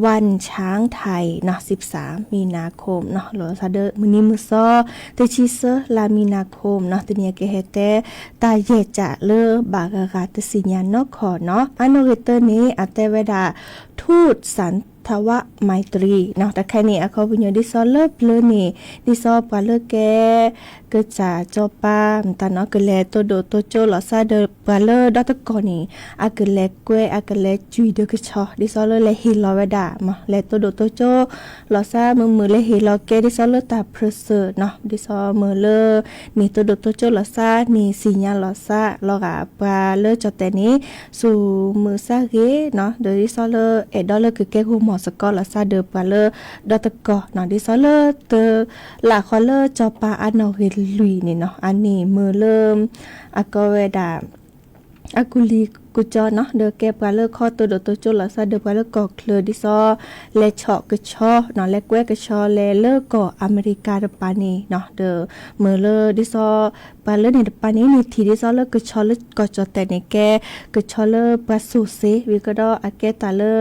วันช้างไทยနီၤ, สิบสามมีนาคมနီၤ, လီၤသးဒီးမုၢ်နံၤမုၢ်သီ တဆံသၢ လါမံနၤခိၣ်နီၤ, တနံၤအံၤကဟဲတဲ တၢ်ယဲၢ်ကၠးလၢဘၣ်ဂၤဂၤတသ့ၣ်ညါနီၢ်ခီၣ်နီၤ, အနီၣ်ဂံၢ်တၢန့ၣ် အတဲဝဲဒၣ် ทูตสันทวไมตรีနီၤ, တခါန့ၣ် အခီပညီဒ်သိးလၢပျၢၤန့ၣ် ဒ်သိးပှၤလၢကဲ ကစၢ်စီၤပၤမတၤနီၤ ကလဲၤတိၢ်ဒိၣ်တိၢ်ကၠိလီၤသးဒီးပှၤလၢဒီတကီၢ်န့ၣ် အကလဲၤကွဲ အကလဲၤကွံာ်ဒီးကဆီ ဒ်သိးလၢလဲၤဟ့ၣ်လီၤဝဲဒၣ် လဲၤတိၢ်ဒိၣ်တိၢ်ကၠိလီၤသး မုာ်မုာ်လဲၤဟ့ၣ်လီၤကဲ ဒ်သိးလၢတၢ်ပြၢၤစၢၤနီၤ, ဒ်သိးမုာ်လၢ န့ၢ်တိၢ်ဒိၣ်တိၢ်ကၠိလီၤသး န့ၢ်သ့ၣ်ညါလီၤသး လီၤဂာ်ပှၤလၢကၠီၣ်တဲာ်န့ၣ် သူၣ်မုာ်သးဂ့ၤနီၤ, ဒီးဒ်သိးလၢအဲၣ်ဒိးလၢကကဲဂိၢ်မီၢ်သကိးလီၤသးဒီးပှၤလၢဒီတကီၢ်နီၤ, ဒ်သိးလၢတလၢ်ဃီလၢစီၤပၤအနီၣ်ဂံၢ်လွံၢ်န့ၣ်နီၤ, အန့ၣ်မုာ်လၢ အကီဝဲဒၣ် အကူလံၤကူကၠီနီၤ, ဒီးကဲပှၤလၢခီတိၢ်ဒိၣ်တိၢ်ကၠိလီၤသးဒီးပှၤလၢကီၢ်ချၢ ဒ်သိး လဲၤဆီၣ်ကဆီနီၤ, လဲၤကွဲကဆီလဲၤလၢကီၢ်အမဲရကၤတပၤန့ၣ်နီၤ, ဒီးမုာ်လၢဒ်သိး ပှၤလၢန့ၣ်တပၤန့ၣ် န့ၢ်ထံၣ်ဒ်သိးလၢကဆီလၢကီၢ်ကၠီၣ်တဲာ်န့ၣ် ကဲကဆီလၢပှၤစိာ်စ့ ဝံၤကဒီးအကဲတၢ်လၢ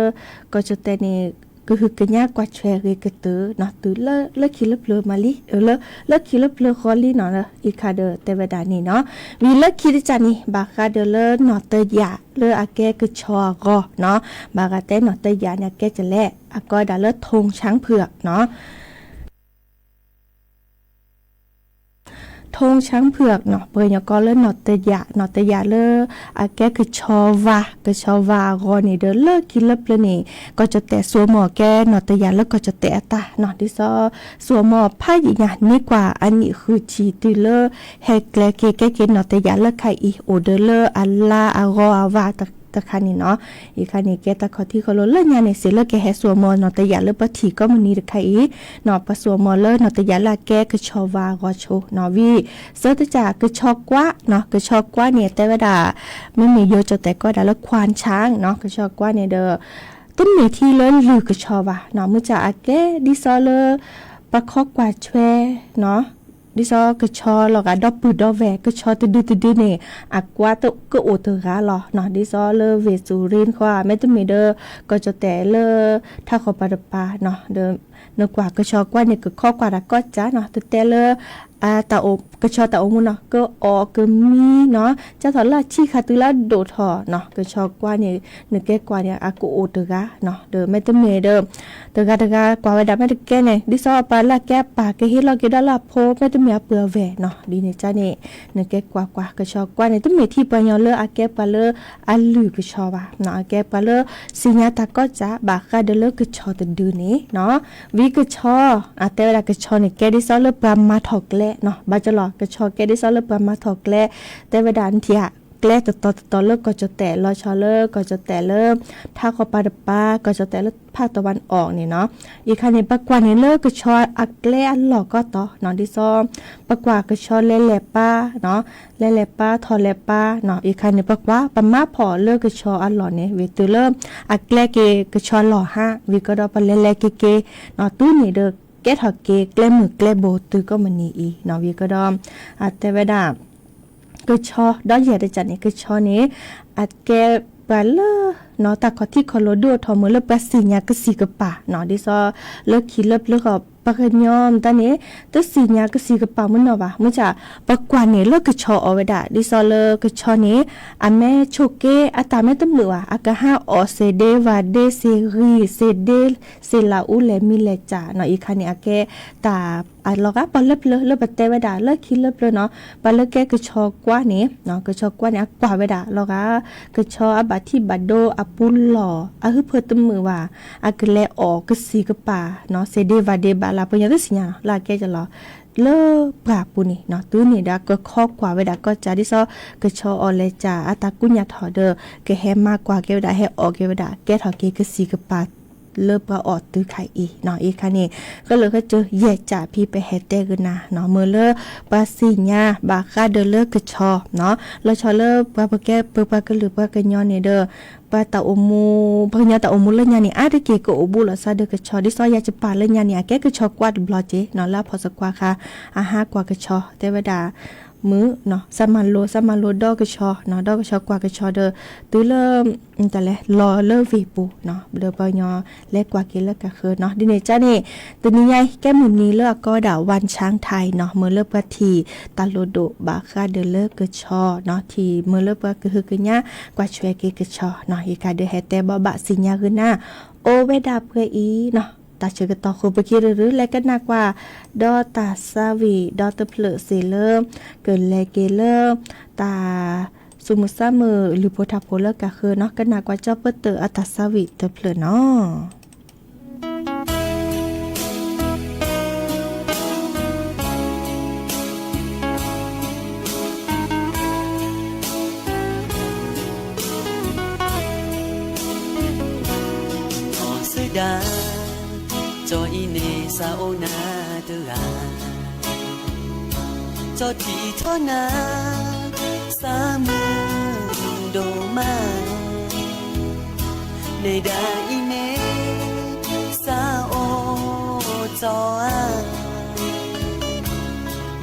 ကီၢ်ကၠီၣ်တဲာ်န့ၣ် ကဟုကညးကွၢ်ထွဲဂ့ၤကတၢၢ်နီၤ, တုၤလၢလၢခံလၢပျၢၤမးလံ, လၢ လၢခံလၢပျၢၤဃီလံနီၤ, အံၤခါဒီးတဲဝဲဒၣ်န့ၣ်နီၤ, ဝံၤလၢခံတကၢ်န့ၣ် ဘၣ်ဃးဒီးလၢနီၢ်တယာ်လၢအကဲကဆီအဂီၢ်နီၤ, ဘၣ်ဃးတဲနီၢ်တယာ်န့ၣ် အကဲကလဲၣ် အကီဝဲဒၣ်လၢ ထုံးဆန်းဖုးနီၤ ထုံးဆန်းဖုးနီၤ, ပှၤကညီကိးလၢနီၢ်တယာ်, နီၢ်တယာ်လၢအကဲကဆီဝါ, ကဆီဝါအဂီၢ်န့ၣ်ဒီး လၢခံလၢပျၢၤန့ၣ် ကီၢ်ကၠီၣ်တဲာ်စိာ်မီၢ်ကဲနီၢ်တယာ်လၢကီၢ်ကၠီၣ်တဲာ်အတၢ်နီၤ, ဒ်သိး စိာ်မီၢ်ဖးယံာ်ညါ န့ၢ်ကွၢ်အနံၣ်ဃုဆံတုၤလၢ ဟဲကျဲက့ၤကဲက့ၤနီၢ်တယာ်လၢခါအံၤ အိၣ်ဒီးလၢအလါအဂီၤအဝါတခါန့ၣ်နီၤ, အံၤခါန့ၣ် ကဲတၢ်ခီၣ်ထံးခီၣ်လိၤလၢညါန့ၣ် စံးလၢကဟဲစိာ်မီၢ်နီၢ်တယာ်လၢပှၤထံၣ်ကိးမုၢ်နံၤတခါအံၤနီၤ, ပှၤစိာ်မီၢ်လၢနီၢ်တယာ်လၢအကဲကဆီဝါအဂီၢ်ဆိနီၤ, ဝံၤ သၢတကၢ် ကဆီကွၢ်နီၤ, ကဆီကွၢ်န့ၣ် တဲဝဲဒၣ် မ့မ့ၢ်ယိၤကၠီၣ်တဲာ်ကိးဝဲဒၣ်လၢ ခွါဆၣ်နီၤ, ကဆီကွၢ်န့ၣ်ဒီး တမ့ၢ်ထံလၢလုၢ်ကဆီဘၣ်နီၤ, မုၢ်ဆၣ်အကဲဒ်သိးလၢ ပှၤခီကွၢ်ထွဲနီၤ, ဒ်သိးကဆီလီၤဂာ်ဒီပုၢ်ဒီဝဲၢ် ကဆီတဒုတဒုန့ၣ် အကွၢ်ကအိၣ်တဂၤလီၤနီၤ, ဒ်သိးလၢဝ့ၢ်စူၤရ့ၣ်တခီ မ့တမ့ၢ်ဒီး ကီၢ်ကၠီၣ်တဲာ်လၢ ထးခီပၤတပၤနီၤ, ဒီး နကွၢ်ကဆီကွၢ်န့ၣ် ကခီကွၢ်တၢ်ကီၢ်စၢ်နီၤ, တတဲလၢ တၢ်အိၣ် ကဆီတၢ်အိၣ်မူနီၤ, ကအီၣ်ကမံနီၤ, ကၢ်ထီၣ်လၢအဆံးခါတုၤလၢအဒိၣ်ထီၣ်နီၤ, ကဆီကွၢ်န့ၣ် နကဲကွၢ်န့ၣ် အကအိၣ်တဂၤနီၤ, ဒီးမ့တမ့ၢ်ဒီး တဂၤတဂၤကွၢ်ဝဲဒၣ်မ့ၢ်တကဲန့ၣ် ဒ်သိးပှၤလၢအကဲအပၢ်ကဟ့ၣ်လီၤက့ၤဒီးလၢအဖိ မ့တမ့ၢ်အပုၢ်အဝဲၢ်နီၤ, ဒ်န့ၣ်ကန့ၣ် နကဲကွၢ်ကွၢ် ကဆီကွၢ်န့ၣ် တမ့ၢ်ထံပှၤကညီလၢအကဲပှၤလၢအလုၢ်ကဆီဘၣ်နီၤ, အကဲပှၤလၢ သ့ၣ်ညါတၢ်ကီၢ်စၢ် ဘၣ်ဃးဒီးလၢကဆီတဒုန့ၣ်နီၤ, ဝံၤကဆီ အတဲဝဲဒၣ်ကဆီန့ၣ် ကဲဒ်သိးလၢပှၤမၤထီၣ်ကျဲနီၤ, ဘၣ်ကလီၤ ကဆီကဲဒ်သိးလၢပှၤမၤထီၣ်ကျဲ, တဲဝဲဒၣ်နထံၣ်ဧါ ကျဲတတီၤတတီၤလၢကီၢ်ကၠီၣ်တဲၣ် လီၤဆီလၢကီၢ်ကၠီၣ်တဲၣ်လၢ ထးခီပၤတပၤ ကီၢ်ကၠီၣ်တဲၣ်လၢဖးတီၤဝါအီၤန့ၣ်နီၤ. အံၤခါန့ၣ် ပကွၢ်န့ၣ်လၢကဆီအကျဲအလီၢ်ကီၢ်တီနီၤ ဒ်သိး ပကွၢ်ကဆီလဲၤလဲၤပၢ်နီၤ လဲၤလဲၤပၢ်ထီၣ်လဲၤပၢ်နီၤ အံၤခါန့ၣ် ပကွၢ် ပမၤဖီၣ်လၢကဆီအလီၢ်န့ၣ် ဝံၤတုၤလၢအကျဲက့ၤကဆီအလီၢ်ဟါ ဝံၤကဒီးပလဲၤလဲၤက့ၤက့ၤနီၤ တုၤန့ၣ်ဒီး ကဲထီၣ်က့ၤကျဲမုၢ်ကျဲဘိတုၤကိးမုၢ်နံၤအံၤနီၤ ဝံၤကဒီး တဲဝဲဒၣ် ကဆီ ဒီးယဲၢ်တကးန့ၣ် ကဆီန့ၣ် အကဲပှၤလၢ နီၤ တၢ်ခီၣ်ထံးခီၣ်လိၤဒိၣ်ထီၣ်မုၢ်လၢပှၤသ့ၣ်ညါကသံၣ်ကပၤနီၤ ဒ်သိး လၢခံလၢပျၢၤဃီ ပှၤကညီမတၤန့ၣ် တသ့ၣ်ညါကသံၣ်ကပၤမုၢ်နီၤဘၣ် မုၢ်ဆါ ပကွၢ်န့ၣ်လၢကဆီအီၤဝဲဒၣ် ဒ်သိးလၢကဆီန့ၣ် အမ့ၢ်ဆိးက့ အတၢ်မ့ၢ်တမုာ်ဘၣ် အကဟးအီၣ်စ့ဒ့ဝၤဒ့ စ့ဂံၢ် စ့ဒ့ စ့လးအူလဲၣ်မံလဲၣ်ကၠးနီၤ အံၤခါန့ၣ် အကဲ တၢ် အလီၤဂာ်ပှၤလၢပျၢၤ လၢပတဲဝဲဒၣ် လၢခံလၢပျၢၤနီၤ ပှၤလၢကဲကဆီကွၢ်န့ၣ် ကဆီကွၢ်န့ၣ် အကွၢ်ဝဲဒၣ်လီၤဂာ် ကဆီအဘၣ်ထံၣ်ဘၣ်ဒိ အပူၤလီၢ် အဟုဖၢတမုာ်ဘၣ် အကလဲၤအီၣ်ကသံၣ်ကပၤနီၤ စ့ဒ့ဝၤဒ့ဘၣ်လၢ ပှၤကညီတသ့ၣ်ညါနီၤ လၢအကဲကလီၤ လၢပှၢ်ပူၤန့ၣ်နီၤ တုၤန့ၣ်ဒီးကခီကွၢ်ဝဲဒၣ်ကီၢ်ကၠး ဒ်သိး ကဆီအီၣ်လဲၤကၠး အတၢ်ကူၣ်ညါထီၣ်ဒီး ကဟဲမၤကွၢ်က့ၤဝဲဒၣ် ဟဲအီၣ်က့ၤဝဲဒၣ် ကဲထီၣ်က့ၤကသံၣ်ကပၤ လၢပှၤအီၣ်တုၤခါအံၤနီၤ အံၤခါန့ၣ် ဃၢလၢာ်ဃၢကၠိယဲၢ်ကၠးဖံပဟဲတဲကနၤနီၤ မုၢ်လၢပှၤသ့ၣ်ညါဘၣ်ဃးဒီးလၢကဆီနီၤ လီၤဆီလၢပှၤပကဲပပှၤကလုာ်ပှၤကညီန့ၣ်ဒီး ပှၤတၢ်အိၣ်မူ ပှၤကညီတၢ်အိၣ်မူလၢညါန့ၣ် အါတက့ၢ်ကအိၣ်ဘူးလိာ်သးဒီးကဆီ ဒ်သိးယၤစပၢ်လၢညါန့ၣ် အကဲကဆီကွၢ်တဘျီက့ၤနီၤ လၢအဖီၣ်သကွၢ်ခါ အဟးကွၢ်ကဆီ တဲဝဲဒၣ် မုၢ် စၢ်မၤလိ စၢ်မၤလိဒီကဆီနီၤ ဒီကဆီကွၢ်ကဆီဒီး တုၤလၢ တၢ်လဲၤလီၤလၢဝ့ၢ်ပူၤနီၤ ဒီးပှၤကညီလဲၤကွၢ်က့ၤလၢကးဃၢနီၤ ဒ်န့ၣ်ကန့ၣ် တနံၤညါအံၤ ကဲမုၢ်နံၤလၢအကိးဝဲဒၣ် ဝၣ်ဆၣ်ထၢၣ်နီၤ မုၢ်လၢပှၤထံၣ်တၢ်လိၣ်ဒိၣ်ဘၣ်ဃးဒီးလၢကဆီနီၤ ထံၣ်မုၢ်လၢပှၤကဟုကညး ကွၢ်ဆွဲက့ၤကဆီနီၤ ယကဒီးဟဲတဲဘၣ်ဘၣ်သ့ၣ်ညါဂ့ၤနၤ အိၣ်ဝဲဒၣ်ပှဲၤအံၤနီၤ တၢ်ဆၢကတီၢ်ဃိ ပက့ၤရူၤရူၤ လဲၤကနၣ်ကွၢ် ဒီးတၢ်သးဝံၣ်ဒီတဖျၢၣ်စ့ၢ်လၢ ကလဲၤက့ၤလၢ တၢ် သူၣ်မုာ်သးမုာ် လုၢ်ဖိထၣ်ဖိလၢကးဃၢနီၤ ကနၣ်ကွၢ်ကၠီပၢတၢၣ်အတၢ်သးဝံၣ်တဖျၢၣ်နီၤ နီၢ်စၢၢ်ဒၣ်, ကၠီအံၤန့ၣ်စးအိၣ်နၤတဂၤ, ကၠီထံၣ်ထီၣ်နၤ စးမုာ်ဒိၣ်မး, နဲဒၣ်အံၤန့ၣ် စးအိၣ်ကၠီဧါ,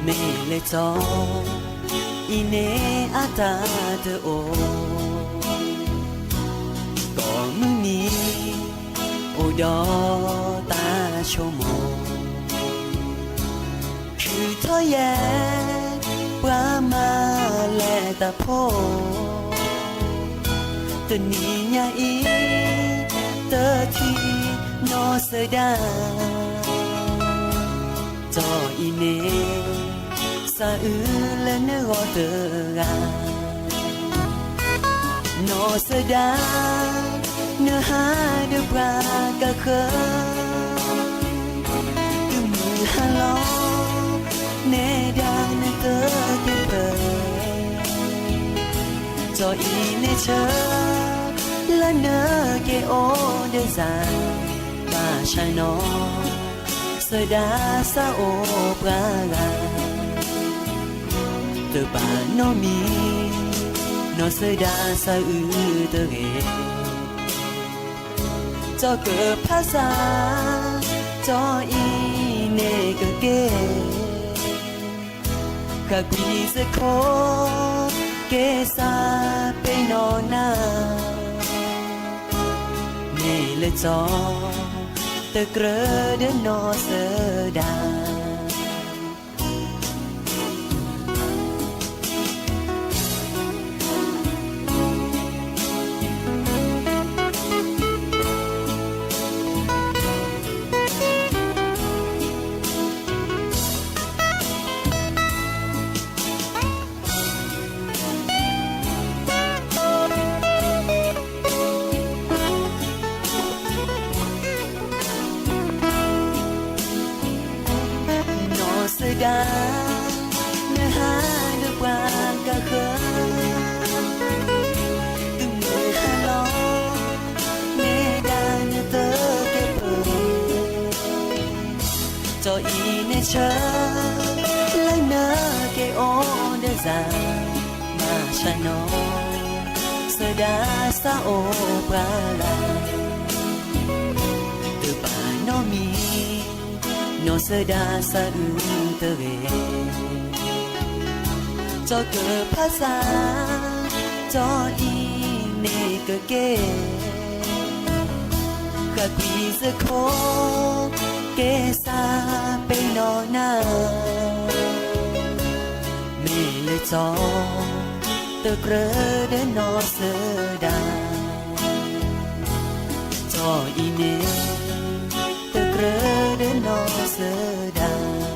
မ့ၢ်လၢကၠီ အံၤန့ၣ်အတၢ်တအိၣ်, ကိးမုၢ်နံၤ အိၣ်ဒီးတၢ်ဆိကမိၣ်, ထုးထီၣ်ယဲ ပှၤမၤလဲၤတၢ်ဖိ, တနံၤညါအံၤ တထံၣ်နီၢ်စၢၢ်ဒၣ် ကၠီအံၤန့ၣ် စးအုလၢနဂီၢ်တဂၤ, နီၢ်စၢၢ်ဒၣ် နဟးဒီးပှၤကဃၢၤ, တုၤမုၢ်ဟါလီၤ နဲဒၣ်နတက့ၤပၢၢ်, ကၠီအံၤန့ၣ်ဆၢ လၢနက့ၤအိၣ်ဒီးစၤ, ဘၣ်ဆၣ်နီၢ်စၢၢ်ဒၣ်စးအိၣ်ပှၤဂၤ, တဘၣ်နီတမံၤ နီၢ်စၢၢ်ဒၣ်စးအုတဂ့ၤ, ကၠီကဖးစး ကၠီအံၤန့ၣ်ကက့ၤ ဃၣ်ကွံာ်စ့ၢ်ကီး ကဲစးပ့ၤနီၣ်နၤ, မ့ၢ်လၢကၠီ တကြၢးဒီးနီၢ်စၢၢ်ဒၣ်. ဆၢ လၢနက့ၤအိၣ်ဒီးစၢ် မၤဆါနီၤ စၢဒၣ်စၢ်အိၣ်ပှၤလၢ တဘၣ်နီတမံၤ နီၢ်စၢဒၣ်စၢ်အုၣ်တဂ့ၤ ကၠီကဖၣ်စၢ် ကၠီအံၤန့ၣ်ကက့ၤ ဃၣ်ကွံာ်စ့ၢ်ကီး ကဲစးပ့ၤနီၣ်နၤ မ့ၢ်လၢကၠီ တကြၢးဒီးနီၢ်စၢဒၣ် ကၠီအံၤန့ၣ် တကြၢးဒီးနီၢ်စၢဒၣ်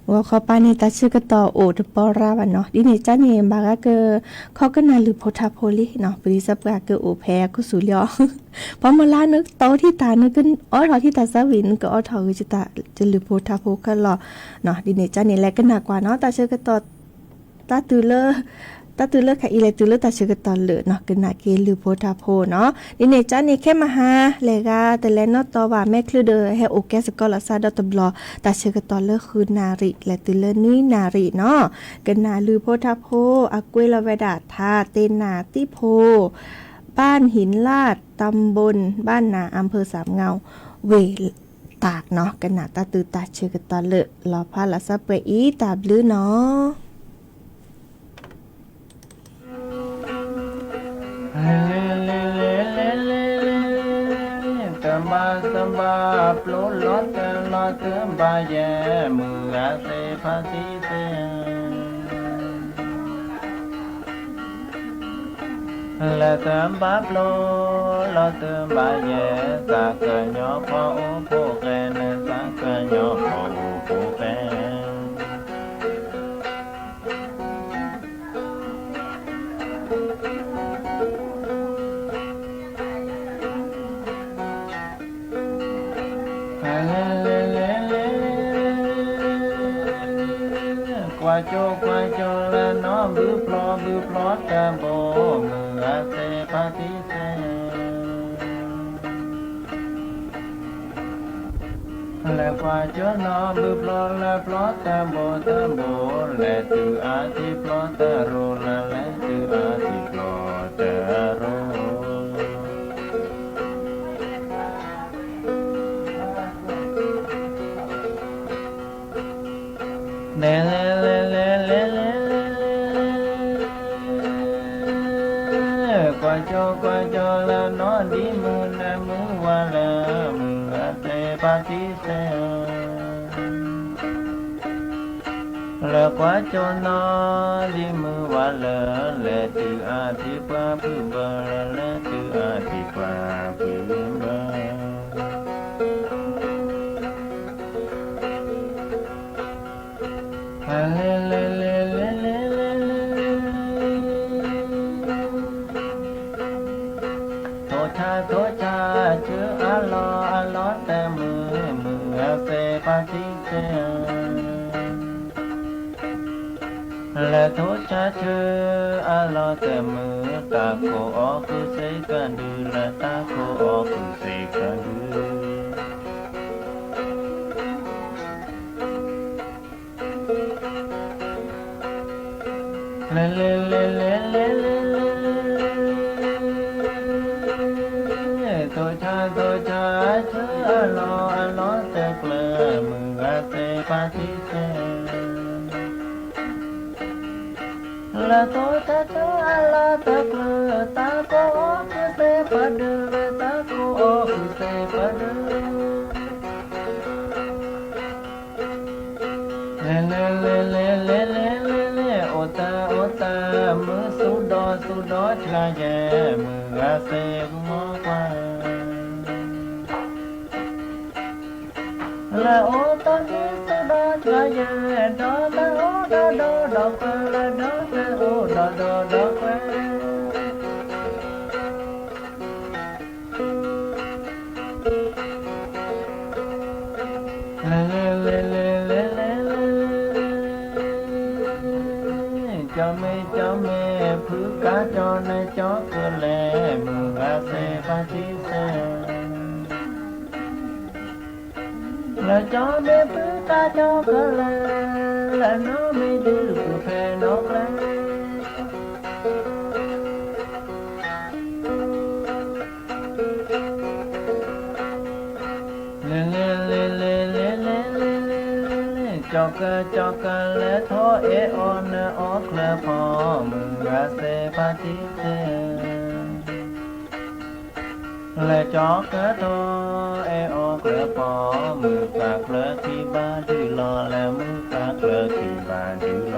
ဂီၤခီပၤန့ၣ် တၢ်ဆၢကတီၢ်အိၣ်တပီၤရၤဘၣ်နီၤ, ဒ်န့ၣ်ကန့ၣ် ဘၣ်ဂၤက ခီကနၣ်လုၢ်ဖိထါဖိလံနီၤ, ပလံၤစၢပှၤကအိၣ်ဖဲခိၣ်ဆူၣ်လံအီၤ, ပှၤမုၢ်လၢ်နကတီၢ်ထံၣ်တၢ် နကအိးထီၣ်ထံၣ်တၢ်စၢဝံၤ နကအိးထီၣ်ဂ့ၤကတၢၢ်တလုၢ်ဖိထါဖိခဲလၢာ်နီၤ, ဒ်န့ၣ်ကန့ၣ် လဲၤကနၣ်ကွၢ်နီၤ တၢ်ဆၢကတီၢ် တၢ်တုၤလၢ တၢ်တုၤလၢခဲအံၤလဲၤတုၤလၢတၢ်ဆၢကတီၢ်လၢာ်နီၤ ကနၣ်က့ၤလုၢ်ဖိထါဖိနီၤ, ဒ်န့ၣ်ကန့ၣ် ခဲမဟါ လဲၤဂၤတလဲၤနီၣ်တီၢ်ဘၣ် မဲာ်ချံဒီးဟဲအိၣ်ကဲစ့ၢ်ကီးလီၤစၢ်ဒီတဘျီ, တၢ်ဆၢကတီၢ်လၢဃုနၣ်ရံၣ် လဲၤတုၤလၢနွံနၣ်ရံၣ်နီၤ, ကနၣ်လုၢ်ဖိထါဖိ အကွဲးလီၤဝဲဒၣ် ထါတ့နၢ်သံၣ်ဖိ บ้านหินลาด ตำบลบ้านนา อำเภอสามเงา ဝ့ၢ်တၢ်နီၤ, ကနၣ်တၢ်တုၤတၢ်ဆၢကတီၢ်လၢာ် လီၤဖးလီၤစၢ်ပှဲၤအံၤ တၢ်ဘျုးနီၤ. တဘၣ်စဘၣ်ပျိလီၤတၢ်လီၤတဘၣ်ယဲၢ် မုၢ်ဂၤသ့ၣ်ဖါတံၢ်သ့ၣ် လဲၤတဘၣ်ပျိလီၤတဘၣ်ယဲၢ် သးကညီၤပှၤအိၣ်ဖိၣ်ဃဲန့ၣ် သးကညီၤပှၤအိၣ်ဖိၣ်ဃဲ ကွၢ်ကၠိကွၢ်ကၠိလၢနီၢ် ဘုဖျီဘုဖျီတၢ်ဘိ မုၢ်ဂၤသ့ၣ်ဖါတံၢ်သ့ၣ် လဲၤကွၢ်ကၠိနီၢ် ဘုဖျီလၢဖျီတၢ်ဘိတၢ်ဘိ လဲၤတုၤအါထံဖျီတၢ်ရိၤလၢ လဲၤတုၤအါထံဖျီတၢ်ရိၤ လဲၤလဲၤလဲၤလဲၤလဲၤလဲၤလဲၤ ကွၢ်ကၠိကွၢ်ကၠိလၢနီၢ် ဒ်မုၢ်နၤမုၢ်ဝါလၢ မုၢ်ဂၤသ့ၣ်ဖါတံၢ်သ့ၣ် လဲၤကွၢ်ကၠိနီၢ် ဒ်မုၢ်ဝါလၢ လဲၤတုၤအါထံပှၤဖုဘၢလၢ လဲၤတုၤအါထံပှၤဖုဘၢ လဲၤလဲၤလဲၤလဲၤလဲၤလဲၤ ထိၣ်ဆါထိၣ်ဆါ ဆၢအလီၢ်အလီၢ်တမုာ် မုၢ်ဂၤသ့ၣ်ဖါတံၢ်သ့ၣ်ဧၢ လဲၤထိၣ်ဆါဆၢအလီၢ်တမုာ် တၢ်ကိးအီၣ်ကုစ့ကဒု လၢတၢ်ကိးအီၣ်ကုစ့ကဒု လဲၤလဲၤလဲၤလဲၤလဲၤလဲၤလဲၤ ထိၣ်ဆါထိၣ်ဆါ ဆၢအလီၢ်အလီၢ်တကျၢၤ မုၢ်ဂၤသ့ၣ်ဖါတံၢ်သ့ၣ် လဲၤထိၣ်ဆါဆၢအလီၢ်တကျၢၤ တၢ်ကိးအီၣ်ကုစ့ပှၤဒု တၢ်ကိးအီၣ်ကုစ့ပှၤဒု လဲၤလဲၤလဲၤလဲၤလဲၤလဲၤလဲၤလဲၤ အိၣ်တၢ်အိၣ်တၢ် မုၢ်ဆူၣ်ဒီးဆူၣ်ဒီးဆှါယဲၢ် မုၢ်ဂၤသ့ၣ်မီၤကွၢ် လဲၤအိၣ်တၢ်မုၢ်ဆူၣ်ဒီးဆှါယဲၢ် ဒီးတၢ်အိၣ်ဒီးဒီးဒီးကွဲ လၢဒီးတၢ်အိၣ်ဒီးဒီးဒီးကွဲ လဲၤလဲၤလဲၤလဲၤလဲၤလဲၤလဲၤ ကၠီမ့ၢ်ကၠီ ဖုကါကၠီန့ၣ်ကၠီကလဲၣ် မုၢ်ဂၤသ့ၣ်ဖါတံၢ်သ့ၣ်, လၢကၠီမ့ၢ်ဖုကါကၠီကလဲၣ်, လၢနီၢ်မ့ၢ်ဒုးဖုဖဲနီၢ်ကျဲ လဲၤလဲၤလဲၤလဲၤလဲၤလဲၤလဲၤလဲၤလဲၤ, ကၠီကၢကၠီကၢလဲၤထီၣ်အဲၣ်အီၤနအီၣ်ချၢဖီ, မုၢ်ဂၤသ့ၣ်ဖါတံၢ်သ့ၣ်, လဲၤကၠီကၢထီၣ်အဲၣ်အီၤချၢဖီ, မုၢ်သးချၢခံဘၣ်ဒုးလီၤ လၢမုၢ်သးချၢခံဘၣ်ဒုးလီၤ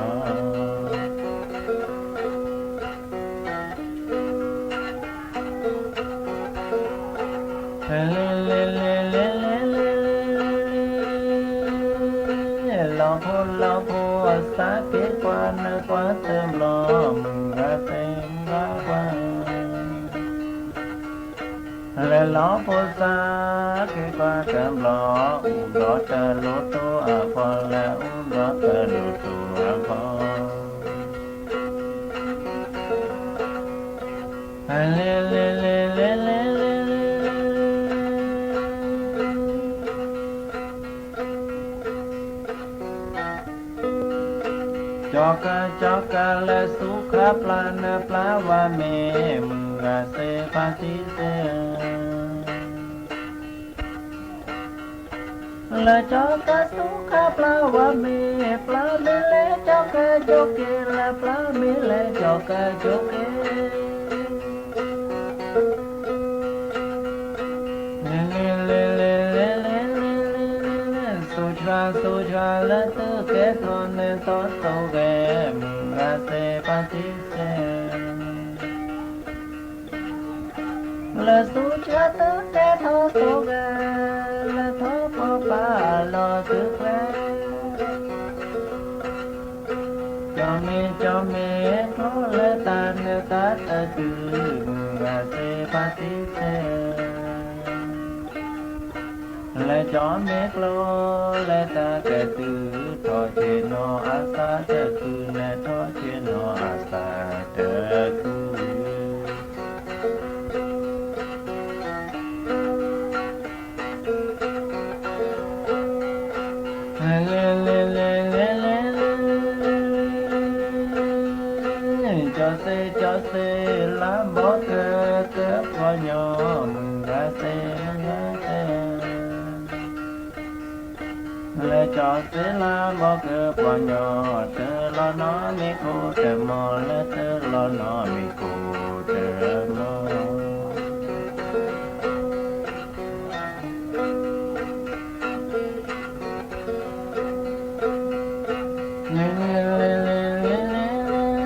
လဲၤလဲၤလဲၤလဲၤလဲၤလဲၤလဲၤလဲၤ, လီၤဖိလီၤဖိအသးက့ၤကွၢ်နကွၢ်တဘျီ, မုၢ်ဂၤသ့ၣ်မုၢ်ဂၤကွၢ် လဲၤလီၤဖိသးက့ၤကွၢ်တဘျီ, အိၣ်ဒီးတလိၣ်တိၢ်အဖီလဲၤအိၣ်ဒီးတလိၣ်တိၢ်အဖီ လဲၤလဲၤလဲၤလဲၤလဲၤလဲၤလဲၤလဲၤ, ကၠီကၢကၠီကၢလဲၤဆူခါ ပျၢ်နပျၢ်ဝါမ့ၢ် မုၢ်ဂၤသ့ၣ်ဖါတံၢ်သ့ၣ် လၢကၠီကၢဆူခါပျၢ်ဝါမ့ၢ်, ပျၢ်မ့ၢ်လဲၤကၠီကၢကၠိက့ၤ, လၢပျၢ်မ့ၢ်လဲၤကၠီကၢကၠိက့ၤ, လဲၤလဲၤလဲၤလဲၤလဲၤလဲၤလဲၤလဲၤလဲၤ, သူၣ်ဆှါသူၣ်ဆှါလၢသုကဲထီၣ်နသီသိဂဲၤ, မုၢ်ဂၤသ့ၣ်ဖါတံၢ်သ့ၣ် လၢသူၣ်ဆှါသုကဲထီၣ်သိဂဲၤ, လၢထီၣ်ပှၤပာ်အလီၢ်သုကျဲ, ကၠီမ့ၢ်ကၠီမ့ၢ်ကျိလၢတၢ်နၢတၢ်တတုၤ, မုၢ်ဂၤသ့ၣ်ဖါတံၢ်သ့ၣ် လဲၤကၠီမ့ၢ်ကျိလၢတၢ်ကတုၤ, ထီၣ်ဆ့ၣ်နီၤအသးတခု, လဲၤထီၣ်ဆ့ၣ်နီၤအသးတခု လဲၤလဲၤလဲၤလဲၤလဲၤလဲၤလဲၤလဲၤ, ကၠီသ့ၣ်ကၠီသ့ၣ်လါဘီကၢကၢပှၤညီ, မုၢ်ဂၤသ့ၣ်မုၢ်ဂၤသ့ၣ် လဲၤကၠီသ့ၣ်လါဘီကၢပှၤညီ, တလီၤနီၢ်မ့ၢ်ခိၣ်တမီၤ, လၢတလီၤနီၢ်မ့ၢ်ခိၣ်တမီၤ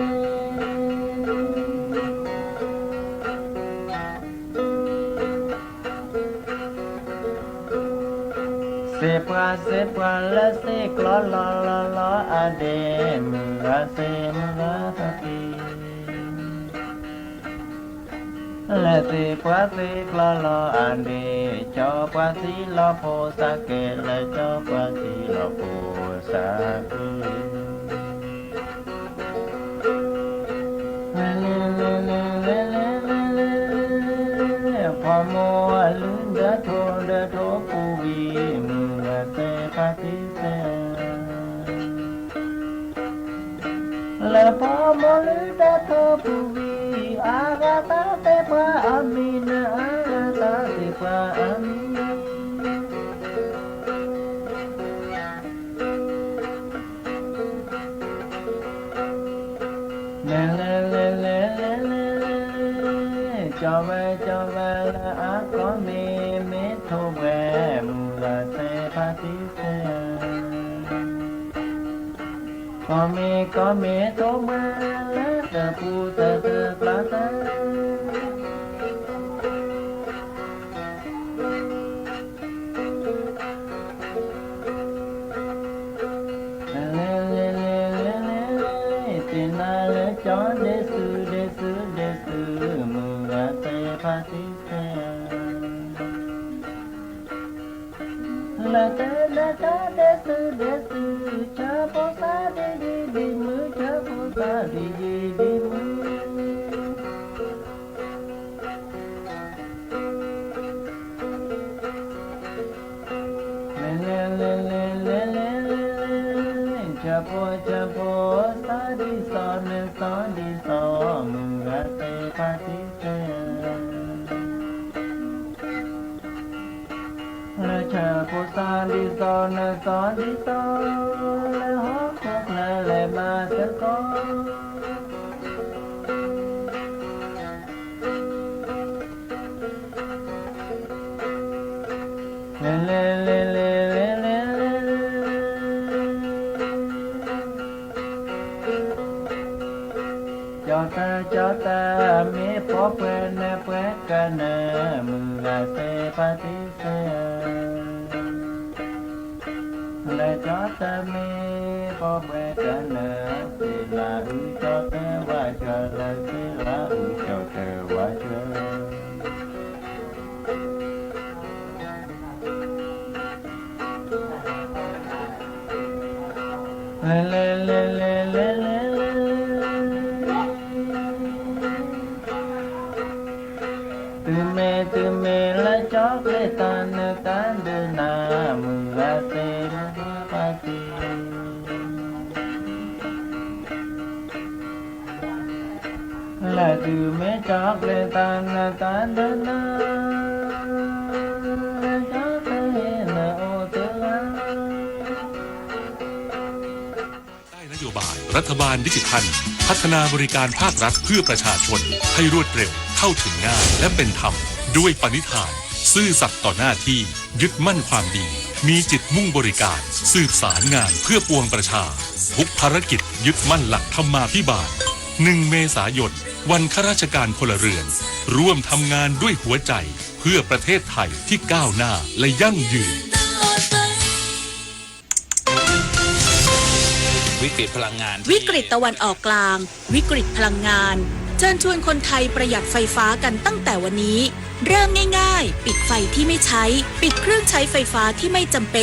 သ့ၣ်ပှၢ်သ့ၣ်ပှၢ်လၢသ့ၣ်ကျီလီၤလီၤလီၤအဒဲ, မုၢ်ဂၤသ့ၣ်မုၢ်ဂၤသ့ၣ် လၢသ့ၣ်ပှၢ်သ့ၣ်ကျီလီၤအဒဲ, ကၠီပှၢ်သံလီၤဖိသးကဲ, လၢကၠီပှၢ်သံလီၤဖိသးကဲ လဲၤလဲၤလဲၤလဲၤလဲၤလဲၤလဲၤလဲၤလဲၤ, ဖီမိၢ်အလုၢ်ဒီးထိၣ်ဒီးထိၣ်ပူၤဝံၤ, မုၢ်ဂၤသ့ၣ်ဖါတံၢ်သ့ၣ် လၢဖီမိၢ်လုၢ်ဒီးထိၣ်ပူၤဝံၤ, အါဂၤသးသ့ၣ်ပှၢ်အမံၤန့ၣ်, အါဂၤသးသ့ၣ်ပှၢ်အမံၤ လဲၤလဲၤလဲၤလဲၤလဲၤလဲၤလဲၤလဲၤ, ကၠီဝဲကၠီဝဲလၢအကီၢ်မ့ၢ်မ့ၢ်ထိၣ်ဘှဲ, မုၢ်ဂၤသ့ၣ်ဖါတံၢ်သ့ၣ် ကီၢ်မ့ၢ်ကီၢ်မ့ၢ်ထိၣ်ဘှဲ, လၢသပူၤသသၢပျၢ်သၢ လဲၤလဲၤလဲၤလဲၤလဲၤလဲၤလဲၤ, သ့ၣ်နၤလၢကၠီဒဲးသုဒဲးသုဒဲးသု, မုၢ်ဂၤသ့ၣ်ဖါတံၢ်သ့ၣ် လၢသ့ၣ်နၤကၠီဒဲးသုဒဲးသု, ဆၢဖိသၣ်ဒံဒံဒံမုၢ်, ဆၢဖိသၣ်ဒံဒံဒံ ဖိဆၢဖိသးဒ်သိး နသီဒ်သိး မုၢ်ဂၤသ့ၣ်ပှၤတံၤသ့ၣ်ဧၢ, လၢဆၢဖိသးဒ်သိး နသီဒ်သိး လၢဟီၣ်ခိၣ်ချၢလဲၤမၤသကိး လဲၤလဲၤလဲၤလဲၤလဲၤလဲၤလဲၤလဲၤ ကၠီတၢ်ကၠီတၢ် မ့ၢ်ပှဲၤနၢၤပှဲၤကနၢၤ မုၢ်ဂၤသ့ၣ်ပှၤတံၤသ့ၣ်ဧၢ, လၢကၠီတၢ်မ့ၢ်ပှဲၤကနၢၤ သ့ၣ်လၢအုၣ်ကၠီတၢ်ဝါကၠီ လၢသ့ၣ်လၢအုၣ်ကၠီတၢ်ဝါကၠီ လဲၤလဲၤလဲၤလဲၤလဲၤလဲၤလဲၤ တုၤမ့ၢ်တုၤမ့ၢ်လၢ ကၠီကျဲတၢ်နၢၤတၢ်ဒုးနၢ် မုၢ်ဂၤသ့ၣ်မ့ၢ်ပှၤတံၤ လၢတုၤမ့ၢ်ကၠီကျဲတၢ်နၢၤတၢ်ဒုးနၢ် လၢကၠီတၢ်ဟ့ၣ်နၢၤအိၣ်တဂၤ ภายใต้นโยบายรัฐบาลดิจิทัล พัฒนาบริการภาครัฐเพื่อประชาชนให้รวดเร็ว เข้าถึงง่าย และเป็นธรรม ด้วยปณิธาน ซื่อสัตย์ต่อหน้าที่ ยึดมั่นความดี มีจิตมุ่งบริการ สืบสารงานเพื่อปวงประชา ทุกภารกิจยึดมั่นหลักธรรมาภิบาล หนึ่ง เมษายน วันข้าราชการพลเรือน ร่วมทำงานด้วยหัวใจ เพื่อประเทศไทยที่ก้าวหน้าและยั่งยืน วิกฤตพลังงานที่ วิกฤตตะวันออกกลาง วิกฤตพลังงาน เชิญชวนคนไทยประหยัดไฟฟ้ากันตั้งแต่วันนี้ เริ่มง่ายๆ ปิดไฟที่ไม่ใช้ ปิดเครื่องใช้ไฟฟ้าที่ไม่จำเป็น